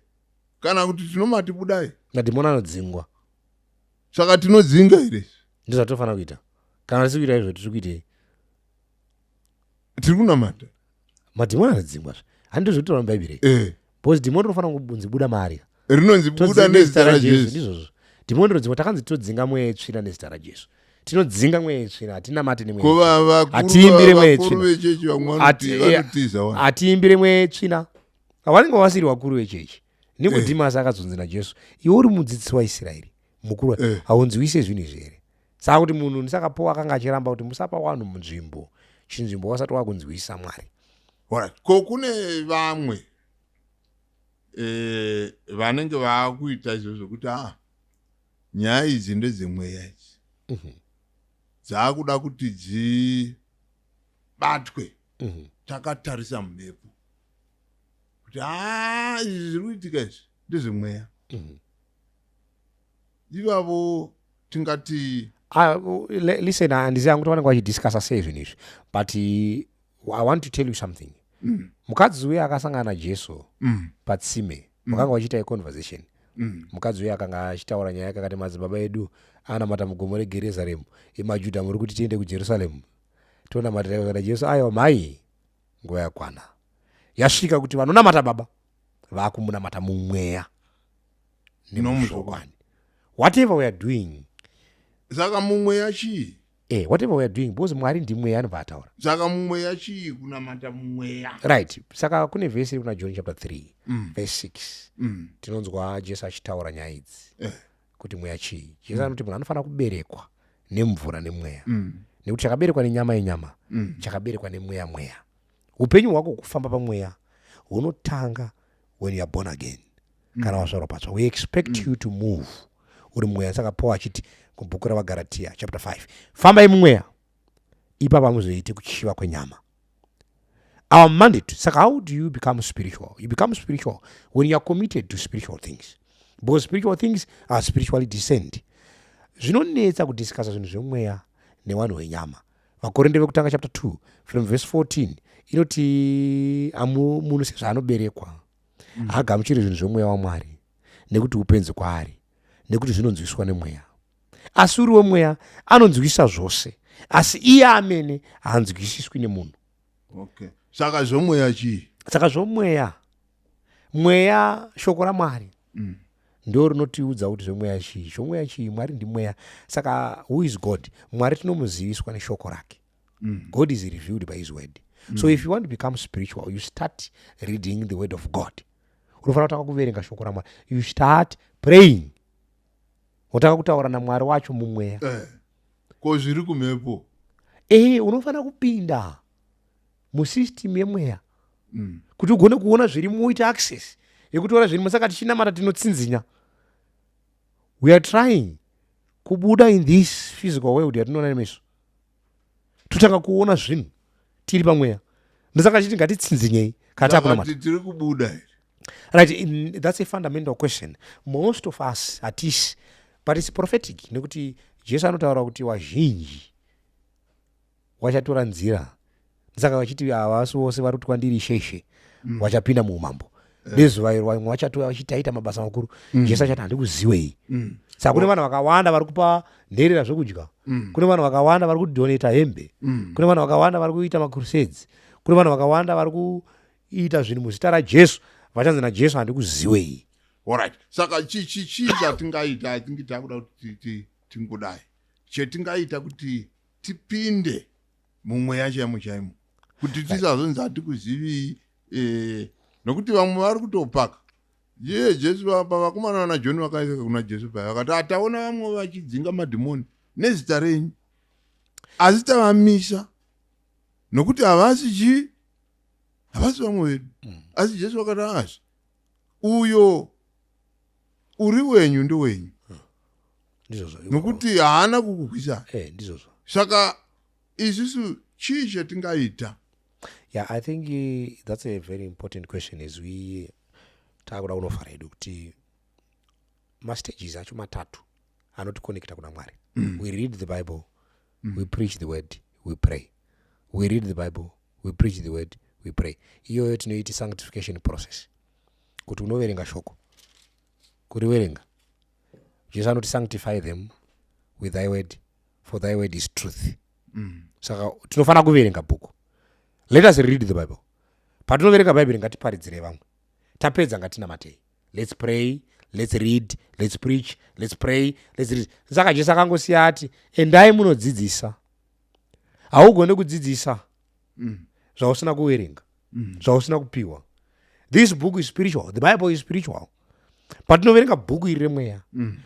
Kana kuti tinomati budai? Madhimoni anodzingwa. Saka tinodzinga here? Ndizvatinofanira kuita. Kana tisi kuita izvo, tiri kuitei? Tiri kunamata. Madhimoni anodzingwa zve, handizvo zvinotaura mubhaibheri? Eh. Because dhimoni rinofanira kunzi buda maari. Rinonzi buda nezita raJesu. Ndizvozvo, dhimoni rinodzingwa. Takanzi todzinga mweya yetsvina nezita raJesu. Tinodzinga mweya yetsvina, hatinamati nemweya. Hatiimbire mweya yetsvina. Vechechi vamwe vanotiza wani. Hatiimbire mweya yetsvina. Vanenge vasiri vakuru vechechi. Nikodhimasi akazonzi naJesu, "Iwe uri mudzidzisi waIsraeri mukuru, haunzwise zvinhu izvi here?" Saka kuti munhu, saka Paul akanga achiramba kuti musapa vanhu munzvimbo, chinzvimbo, wasati wakunzwisa Mwari. Alright. Ko kune vamwe vanenge vaakuita izvozvo kuti a nyaya idzi ndedzemweya idzi, dzaakuda kuti dzibatwe takatarisa mumhepo, kuti a izvi zviri kuitika izvi ndezvemweya. Ivavo tingati? Ah, listen, handizivi hangu kuti vanenge vachidiscussa sei zvinhu izvi, but I want to tell you something. Mukadzi uye akasangana naJesu patsime, vakanga vachiita iconversation. Mukadzi uye akanga achitaura nyaya yake, akati, "Madzibaba edu anamata mugomo reGerezaremu, imaJudha muri kuti tiende kuJerusaremu tonamatira." Kana Jesu, "Aiwa mhai, nguva yakwana, yasvika kuti vanonamata Baba vakumunamata mumweya nemuzvokwadi." Whatever we are doing. Saka mumweya chii? Whatever we are doing, because Mwari ndimweya, anobva ataura. Saka mumweya chii, kunamata mumweya? Right, saka kune vhesi iri kuna John chapter 3 verse 6. Tinonzwa Jesu achitaura nyaya idzi kuti mweya chii. Jesu anoti munhu anofanira kuberekwa nemvura nemweya, nekuti chakaberekwa nenyama yenyama, chakaberekwa nemweya mweya. Upenyu hwako hwekufamba pamweya hunotanga when you are born again, kana wazvarwa patsva. We expect you to move uri mumweya. Saka Paul achiti kubhuku raVaGaratiya chapter 5, "Fambai mumweya, ipapa hamuzoiti kuchiva kwenyama." Our mandate. Saka how do you become spiritual? You become spiritual when you are committed to spiritual things, because spiritual things are spiritually discerned. Zvinonetsa kudiscussa zvinhu zvemweya nevanhu venyama. VaKorinde vekutanga chapter 2 from verse 14 inoti munhu sezvaanoberekwa haagamuchiri zvinhu zvemweya waMwari, nekuti upenzi kwaari, nekuti zvinonzwiswa nemweya. Asi uri wemweya anonzwisa zvose, asi iye amene haanzwisiswi nemunhu. Okay, saka zvomweya chii? Saka zvomweya, mweya, shoko raMwari ndo rinotiudza kuti zvomweya chii. Zvomweya chii? Mwari ndimweya. Saka who is God? Mwari tinomuziviswa neshoko rake. God is revealed by his word. So if you want to become spiritual, you start reading the word of God. Unofanira kutanga kuverenga shoko raMwari. You start praying, wotanga kutaura naMwari wacho mumweya. Ko zviri kumhepo? Ee, unofanira kupinda musystem yemweya kuti ugone kuona zvirimo, uite access yekutora zvirimo. Saka tichinamata tinotsinzinya. We are trying kubuda in this physical world yatinoona nemeso, totanga kuona zvinhu tiri pamweya. Ndosaka chiti ngatitsinzinyei kana takunamata. Saka tiri kubuda here? Right, that's a fundamental question. Most of us hatisi, but it's prophetic, nekuti Jesu anotaura kuti wazhinji wachatora nzira. Saka vachiti havasi vose vari kuti kwandiri, "Ishe, Ishe," wachapinda muumambo. Nezuva iro vamwe vachatouya vachiti taita mabasa makuru. Jesu achati, "Handikuziwei." Saka kune vanhu vakawanda vari kupa nherera zvokudya, kune vanhu vakawanda vari kudonata hembe, kune vanhu vakawanda vari kuita macrusades, kune vanhu vakawanda vari kuita zvinhu muzita raJesu, vachanzi naJesu, "Handikuziwei." Alright, saka chii chatingaita? Atingi takuda kuti tingodai chetingaita kuti tipinde mumweya chaimo chaimo, kuti tisazonzi hatikuzivii, nokuti vamwe vari kutopaka iye Jesu. Pavakomana vana Johni vakaisa kuna Jesu paya, vakati, "Ataona vamwe vachidzinga madhimoni nezita renyu, asi tavamisa nokuti havasi chii, havasi vamwe vedu." Asi Jesu vakati, "Asi uyo uri wenyu ndewenyu, Ndizvozvo. nokuti haana kukurwisai." Ndizvozvo. Saka isusu chii chatingaita? Yeah, I think that's a very important question as we taakuda kunofara hedu, kuti mastages acho matatu anoticonnecta kuna Mwari. We read the Bible, we preach the word, we pray. We read the Bible, we preach the word, we pray. Iyoyo tinoiti sanctification process, kuti unoverenga shoko. Kuriverenga. Jesu anoti, "Sanctify them with thy word, for thy word is truth." Saka tinofanira kuverenga bhuku. Let us read the Bible. Patinoverenga Bhaibheri, ngatiparidzire vamwe. Tapedza, ngatinamatei. Let's pray, let's read, let's preach, let's pray, let's read. Saka Jesu akangosiya ati, "Endai munodzidzisa." Haugone kudzidzisa zvausina kuverenga, zvausina kupiwa. This book is spiritual. The Bible is spiritual. Patinoverenga bhuku iri remweya,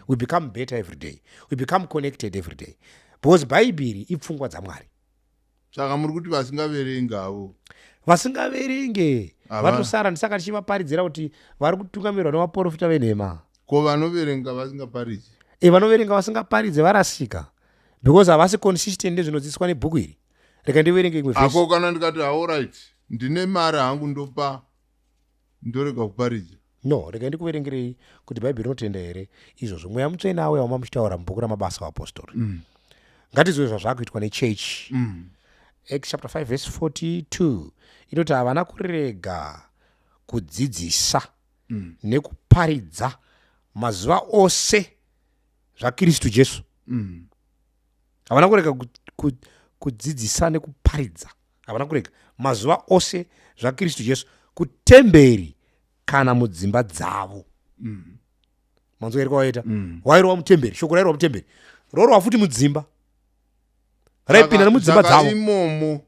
we become better every day, we become connected every day, because Bhaibheri ipfungwa dzaMwari. Saka muri kuti vasingaverengi avo? Vasingaverenge vatosara. Ndisaka tichivaparidzira kuti vari kutungamirwa nevaprofita venhema. Ko vanoverenga vasingaparidzi? E, vanoverenga vasingaparidze varasika, because havasi consistent nezvinodzidziswa nebhuku iri. Rega ndiverenge imwe vhesi. Ako kana ndikati, "Alright, ndine mari hangu, ndopa, ndorega kuparidza"? No, rega ndikuverengerei kuti Bhaibheri rinotenda here izvozvo. Mweya Mutsvene auya wama muchitaura mubhuku raMabasa Vapostori. Ngatizive zvazvakuitwa nechechi. Acts chapter 5 verse 42 inoti, "Havana kurega kudzidzisa nekuparidza mazuva ose zvaKristu Jesu." Havana kurega kudzidzisa nekuparidza, havana kurega mazuva ose zvaKristu Jesu, kutemberi kana mudzimba dzavo. Manzwa iri kwawaita? Wairwa mutemberi, shoko rairwa mutemberi, rorwa futi mudzimba, raipinda nemudzimba Saka dzavo. Imomo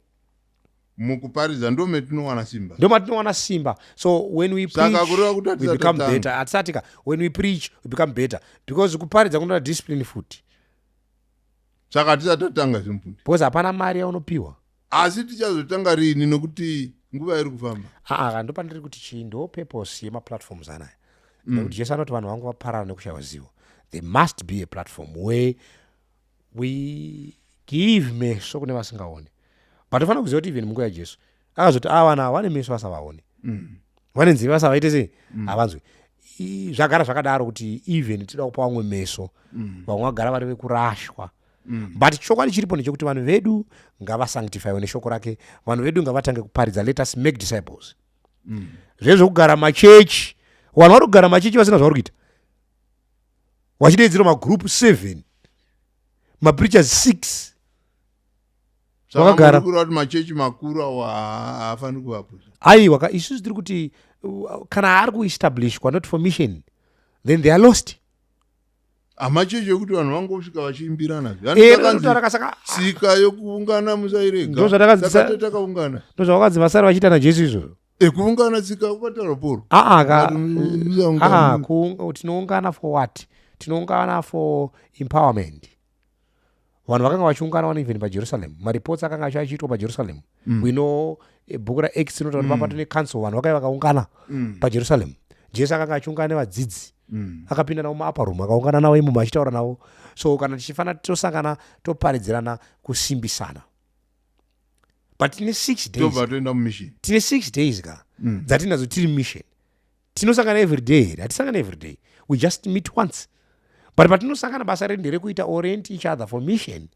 mukuparidza ndo metinowana simba. Ndo matinowana simba. So when we Saka preach, kureva kuti we hatisati become tatanga. better. Hatisati ka. When we preach, we become better, because kuparidza kunoda discipline futi. Saka hatisati tatanga zvemupfundi. Because hapana mari yaunopiwa. Asi tichazotanga riini? Nokuti nguva iri kufamba. Aa, ndopandiri kuti chii, ndo purpose yemaplatforms anaya, nekuti Jesu anoti vanhu vangu vaparara nekushayiwa zivo. There must be a platform where we give meso kune vasingaoni. But tofanira kuziva kuti even munguva yaJesu akazoti, "Ava vanhu ava vane meso vasavaoni, vane nzeve vasavaite sei, havanzwi." Zvagara zvakadaro kuti even tida kupa vamwe meso, vamwe vagara vari vekurashwa. But chokwadi chiripo ndechekuti vanhu vedu ngavasanctifywe neshoko rake. Vanhu vedu ngavatange kuparidza. Let us make disciples. Zvezvekugara machechi, vanhu vari kugara machechi vasina zvavari kuita, vachidedzera magroup 7, mapreachers 6. Saka Vakagara. muri kureva kuti machechi makuru awo haafaniri kuvapo? Aiwa ka, isusu tiri kuti kana ari kuestablishwa not for mission, then they are lost. Hamachechi ekuti vanhu vangosvika vachiimbirana. Kutaura ka, saka Tsika yokuungana musairega. Ndo zvatakadzidzisa- Saka takaungana. Ndozvavakanzi vasari vachiita naJesu izvozvo. Ekuungana tsika kupatara poro. Aa ka. Ngati musaungana. Aa, tinoungana for what? Tinoungana for empowerment. Vanhu vakanga vachiungana vana even paJerusalem, mareports akanga achiitwa paJerusalem. We know, bhuku raActs rinotaura kuti papato necouncil, vanhu vakaiva vakaungana paJerusalem. Jesu akanga achiungana nevadzidzi, akapinda navo muupper room, akaungana navo imomo achitaura navo. So kana tichifanira tosangana, toparidzirana, kusimbisana, but tine 6 days. Tobva toenda mumission. Tine 6 days ka dzatinadzo tiri mission. Tinosangana every day here? Hatisangana every day. We just meet once, but patinosangana, basa redu nderekuita orient each other for mission.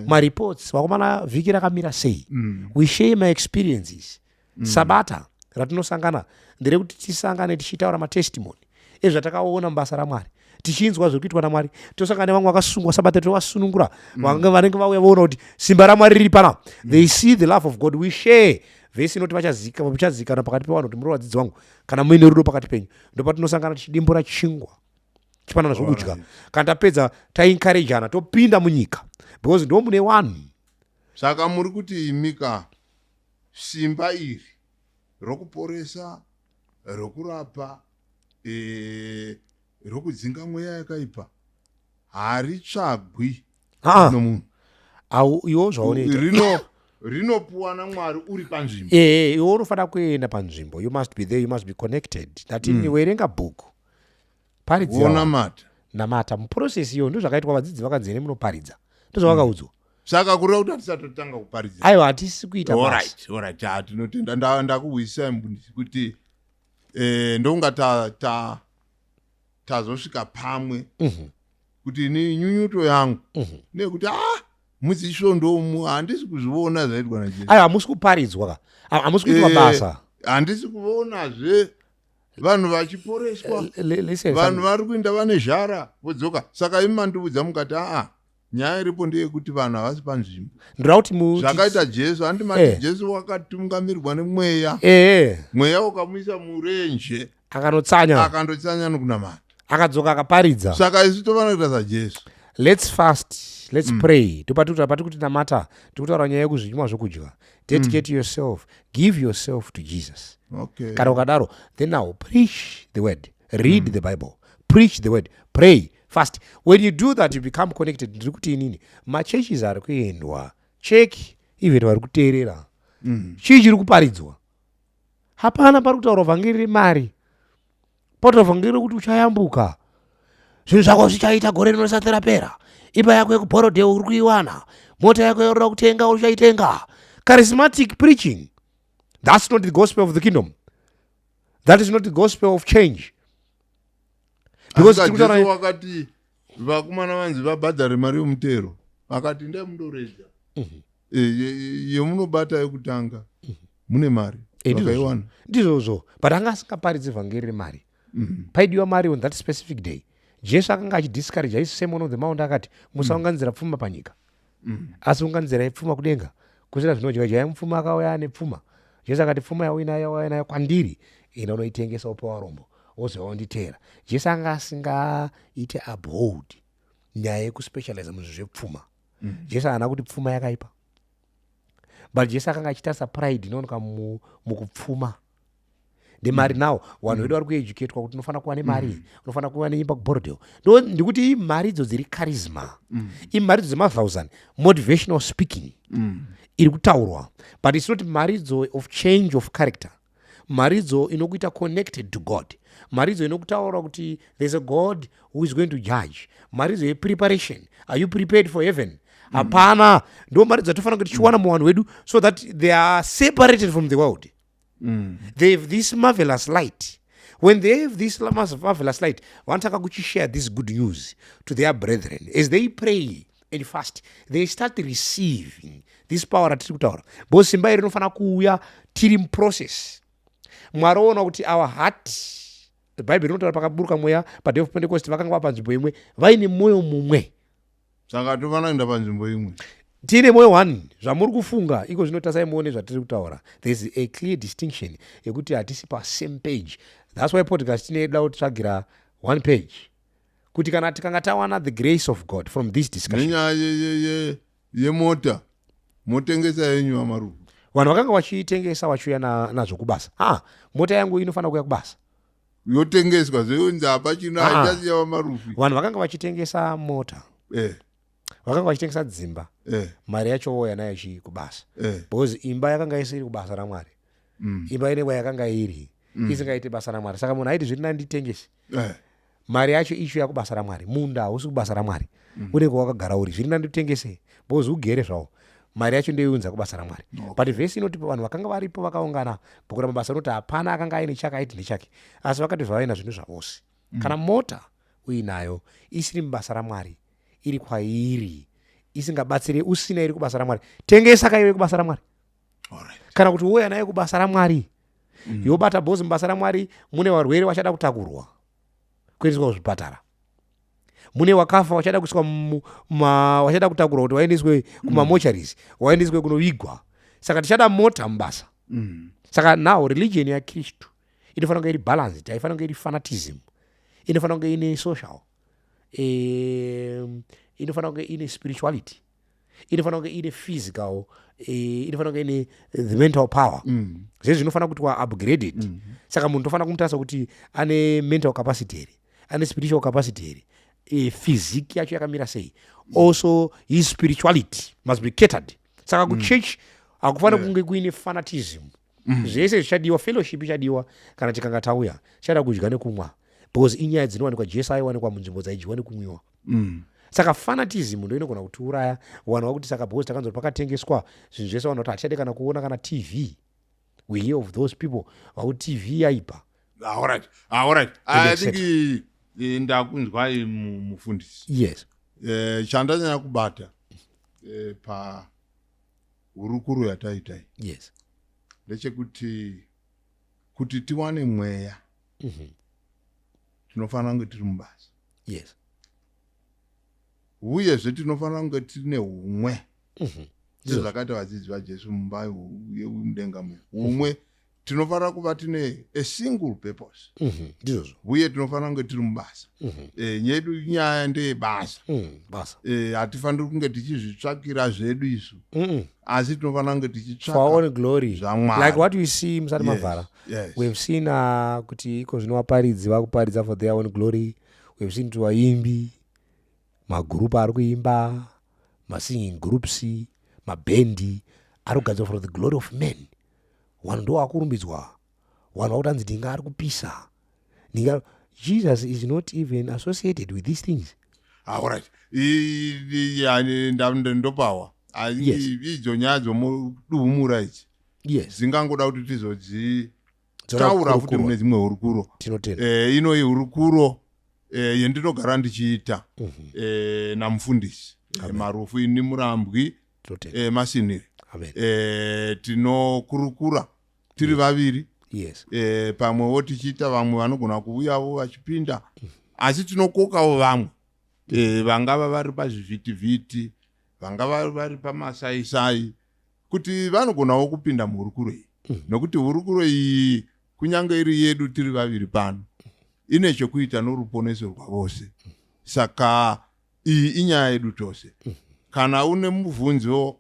Mareports, vakomana, vhiki rakamira sei? We share my experiences. Sabata ratinosangana nderekuti tisangane tichitaura matestimony ezvatakaona mubasa raMwari, tichinzwa zviri kuitwa naMwari. Tosangana nevamwe vakasungwa, sabata tovasunungura. Vanenge vauya voona kuti simba raMwari riri panapa. They see the love of God. We share vhesi inoti, "Muchazikana pakati pevanhu kuti muri vadzidzi vangu kana muine rudo pakati penyu." Ndopatinosangana tichidimbura chingwa, chipanana zvokudya. Kana tapedza, taencouragana, topinda munyika, because ndo mune vanhu. Saka muri kuti imika simba iri rokuporesa, rokurapa, rokudzinga mweya yakaipa haritsvagwi Aa, nomunhu? Au iwo zvaunoita. Rinopuwa naMwari uri panzvimbo. Ee, iwe unofanira kuenda panzvimbo. You must be there, you must be connected. Ndati werenga bhuku, paridzira vanhu. Wonamata. Namata. Muprocess iyo ndo zvakaitwa. Vadzidzi vakanzi, "Ene munoparidza." Ndo zvavakaudzwa. Saka kureva kuti hatisatotanga kuparidza? Aiwa, hatisi kuita basa. Alright, ah, tinotenda. Ndakuhwisisai mufundisi kuti ndokunga tazosvika pamwe kuti ini nyunyuto yangu neyekuti mudzisvondo umu handisi kuzviona zvaitwa naJesu. Aiwa, hamusi kuparidzwa ka. Hamusi kuitwa basa. Handisi kuonazve. Vanhu vachiporeswa, Listen, vanhu vari kuenda vane zhara vodzoka. Saka imi mandiudza mukati, aa, nyaya iripo ndeyekuti vanhu havasi panzvimbo. Ndoda kuti Zvakaita Jesu, handi mati Jesu wakatungamirwa nemweya? Mweya ukamuisa murenje. Akanotsanya. Akandotsanya nokunamata. Akadzoka akaparidza. Saka isu tofanira kuita saJesu. Let's fast, let's pray. Ndopatiri pati kuti namata, tikutaura nyaya yekuzvinyimwa zvokudya. Dedicate yourself, give yourself to Jesus. Kana ukadaro, then now preach the word, read the Bible, preach the word, pray, fast. When you do that, you become connected. Ndiri kuti inini machurches ari kuendwa, check even vari kuteerera, chii chiri kuparidzwa? Hapana pari kutaurwa vhangeri remari. Pataurwa vhangeri rekuti uchayambuka, zvinhu zvako zvichaita gore rino risati rapera, imba yako yekuBorrowdale uri kuiwana, mota yako yaurida kutenga uchaitenga. Charismatic preaching, that's not the gospel of the kingdom. That is not the gospel of change, because Asi tiri kutaura- Jesu wakati vakomana vanzi vabhadhare mari yomutero, akati, "Ndai mundoredza. Yemunobata yekutanga mune mari." Ndizvozvo. Vakaiwana. Ndizvozvo, but anga asingaparidzi vhangeri remari. Paidiwa mari on that specific day, Jesu akanga achidiscourage his Sermon on the Mount. Akati, "Musaunganidzira pfuma panyika, asi unganidzirai pfuma kudenga kusina zvinodya." Jaya mupfuma akauya ane pfuma. Jesu akati, "Pfuma yauinayo, wauya nayo kwandiri, enda unoitengesa upe varombo, wozouya wonditeera." Jesu anga asingaite uphold nyaya yekuspecialize muzvinhu zvepfuma. Jesu haana kuti pfuma yakaipa, but Jesu akanga achitarisa pride inooneka mukupfuma nemari. Now vanhu vedu vari kueducatwa kuti unofanira kuva nemari, unofanira kuva neimba kuBorrowdale. Ndo ndikuti imari idzo dziri charisma, imari idzo dzema1000 motivational speaking iri kutaurwa, but it's not maridzo of change of character, maridzo inokuita connected to God, maridzo inokutaura kuti there's a God who is going to judge, maridzo yepreparation. Are you prepared for heaven? Hapana. Ndo maridzo atofanira kuti tichiwana muvanhu wedu so that they are separated from the world. They have this marvelous light. When they have this marvelous light, vanotanga kuchishare this good news to their brethren. As they pray and fast, they start receiving this power ratiri kutaura, because simba iri rinofanira kuuya tiri muprocess. Mwari oona kuti our heart, Bhaibheri rinotaura pakaburuka mweya paDay of Pentecost, vakanga va panzvimbo imwe vaine mwoyo mumwe. Saka tofanira kuenda panzvimbo imwe. Tiine mwoyo one. Zvamuri kufunga iko zvino, tasai muone zvatiri kutaura. There's a clear distinction yekuti hatisi pasame page. That's why podcast inoda kutitsvagira one page, kuti kana tikanga tawana the grace of God from this discussion. Nenyaya yemota, motengesa yenyu amarufu? Vanhu vakanga vachitengesa vachiuya nazvo kubasa. Ah, mota yangu inofanira kuuya kubasa. Yotengeswa zveunzi hapachina. Ah. Haichasiya vamarufi. Vanhu vakanga vachitengesa mota, vakanga vachitengesa dzimba, mari yacho vouya nayo chi kubasa, because imba yakanga isiri kubasa raMwari. Imba ine kwayakanga iri, isingaiti basa raMwari. Saka munhu aiti, "Zviri nani nditengese, mari yacho ichiuya kubasa raMwari." Munda hausi kubasa raMwari, unenge wakagara uri. Zviri nani nditengese because ugere zvawo, mari yacho ndoiunza kubasa raMwari. But vhesi inoti vanhu vakanga varipo vakaungana, bhuku raMabasa inoti hapana akanga aine chake aiti ndechake, asi vakati zvavaina zvinhu zvavose. Kana mota uinayo isiri mubasa raMwari, iri kwairi isingabatsiri, usina iri kubasa raMwari, tengesa kaive kubasa raMwari. Kana kuti uya naye kubasa raMwari, yobata bhozi mubasa raMwari. Mune varwere vachada kutakurwa kuendeswa kuzvipatara, mune wakafa vachada kuiswa vachada kutakurwa kuti vaendeswe kumamortuaries, vaendeswe kunovigwa. Saka tichada mota mubasa. Saka now religion yaKristu inofanira kunge iri balanced, haifanira kunge iri fanatism. Inofanira kunge ine social, inofanira kunge ine spirituality, inofanira kunge ine physical, inofanira kunge ine the mental power. Zvese zvinofanira kuti wa upgraded. Saka munhu tofanira kumutarisa kuti ane mental capacity here, ane spiritual capacity here, physique yacho yakamira sei. Also his spirituality must be catered. Saka kuchurch hakufaniri kunge kuine fanatism. Zvese zvichadiwa, fellowship ichadiwa. Kana tikanga tauya, tichada kudya nekumwa, because inyaya dzinowanikwa. Jesu aiwanikwa munzvimbo dzaidyiwa nekumwiwa. Saka fanatism ndo inogona kutiuraya vanhu vakuti, saka because takanzwa kuti pakatengeswa zvinhu zvese, vanhu vati hatichade kana kuona kana TV. We hear of those people vakuti TV yaipa. Alright, alright. And I etc. think ndakunzwai, mufundisi. Chandanyanya kubata pahurukuro yataita iyi ndechekuti kuti tiwane mweya. Tinofanira kunge tiri mubasa. Uyezve tinofanira kunge tine humwe. Sezvakaita vadzidzi vaJesu mumba yemudenga mu humwe. Tinofanira kuva tine a single purpose. Ndizvozvo. Uye tinofanira kunge tiri mubasa. Nyedu nyaya ndeyebasa. Basa. Hatifaniri kunge tichizvitsvakira zvedu isu, asi tinofanira kunge For our tichitsvaka own glory. zvaMwari. Like what we see, musati mavhara, we've seen kuti iko zvino vaparidzi vakuparidza for their own glory. We've seen kuti vaimbi, magurupu ari kuimba, masinging groups, mabhendi ari kugadzirwa for the glory of men. Vanhu ndo vakurumbidzwa, vanhu vakuti anzi ndinga ari kupisa ndinga. Jesus is not even associated with these things. Alright, ndopawa. Idzo nyaya dzomuduhumura idzi dzingangoda kuti tizodzitaura futi mune dzimwe hurukuro. Tinotenda. Ino ihurukuro yendinogara ndichiita namufundisi Marufu, ini Murambwi. Tinotenda. Masinire. Amen. Tinokurukura tiri vaviri. Pamwewo tichiita vamwe vanogona kuuyavo vachipinda, asi tinokokawo vamwe vangava vari pazvivhitivhiti, vangava vari pamasaisai, kuti vanogonawo kupinda muhurukuro iyi, nokuti hurukuro iyi, kunyange iri yedu tiri vaviri pano, ine chekuita noruponeso rwavose. Saka iyi inyaya yedu tose. Kana une mubvunzo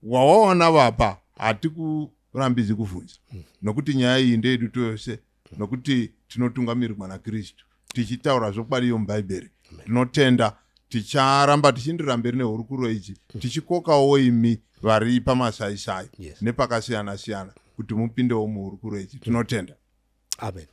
wawawana vapa, hatikurambidzi kubvunza, nokuti nyaya iyi ndeyedu tose, nokuti tinotungamirirwa naKristu tichitaura zvokwadi yomubhaibheri. Tinotenda. Ticharamba tichienderera mberi nehurukuro idzi, tichikokawo imi vari pamasaisai nepakasiyana siyana kuti mupindewo muhurukuro idzi. Tinotenda. Amen.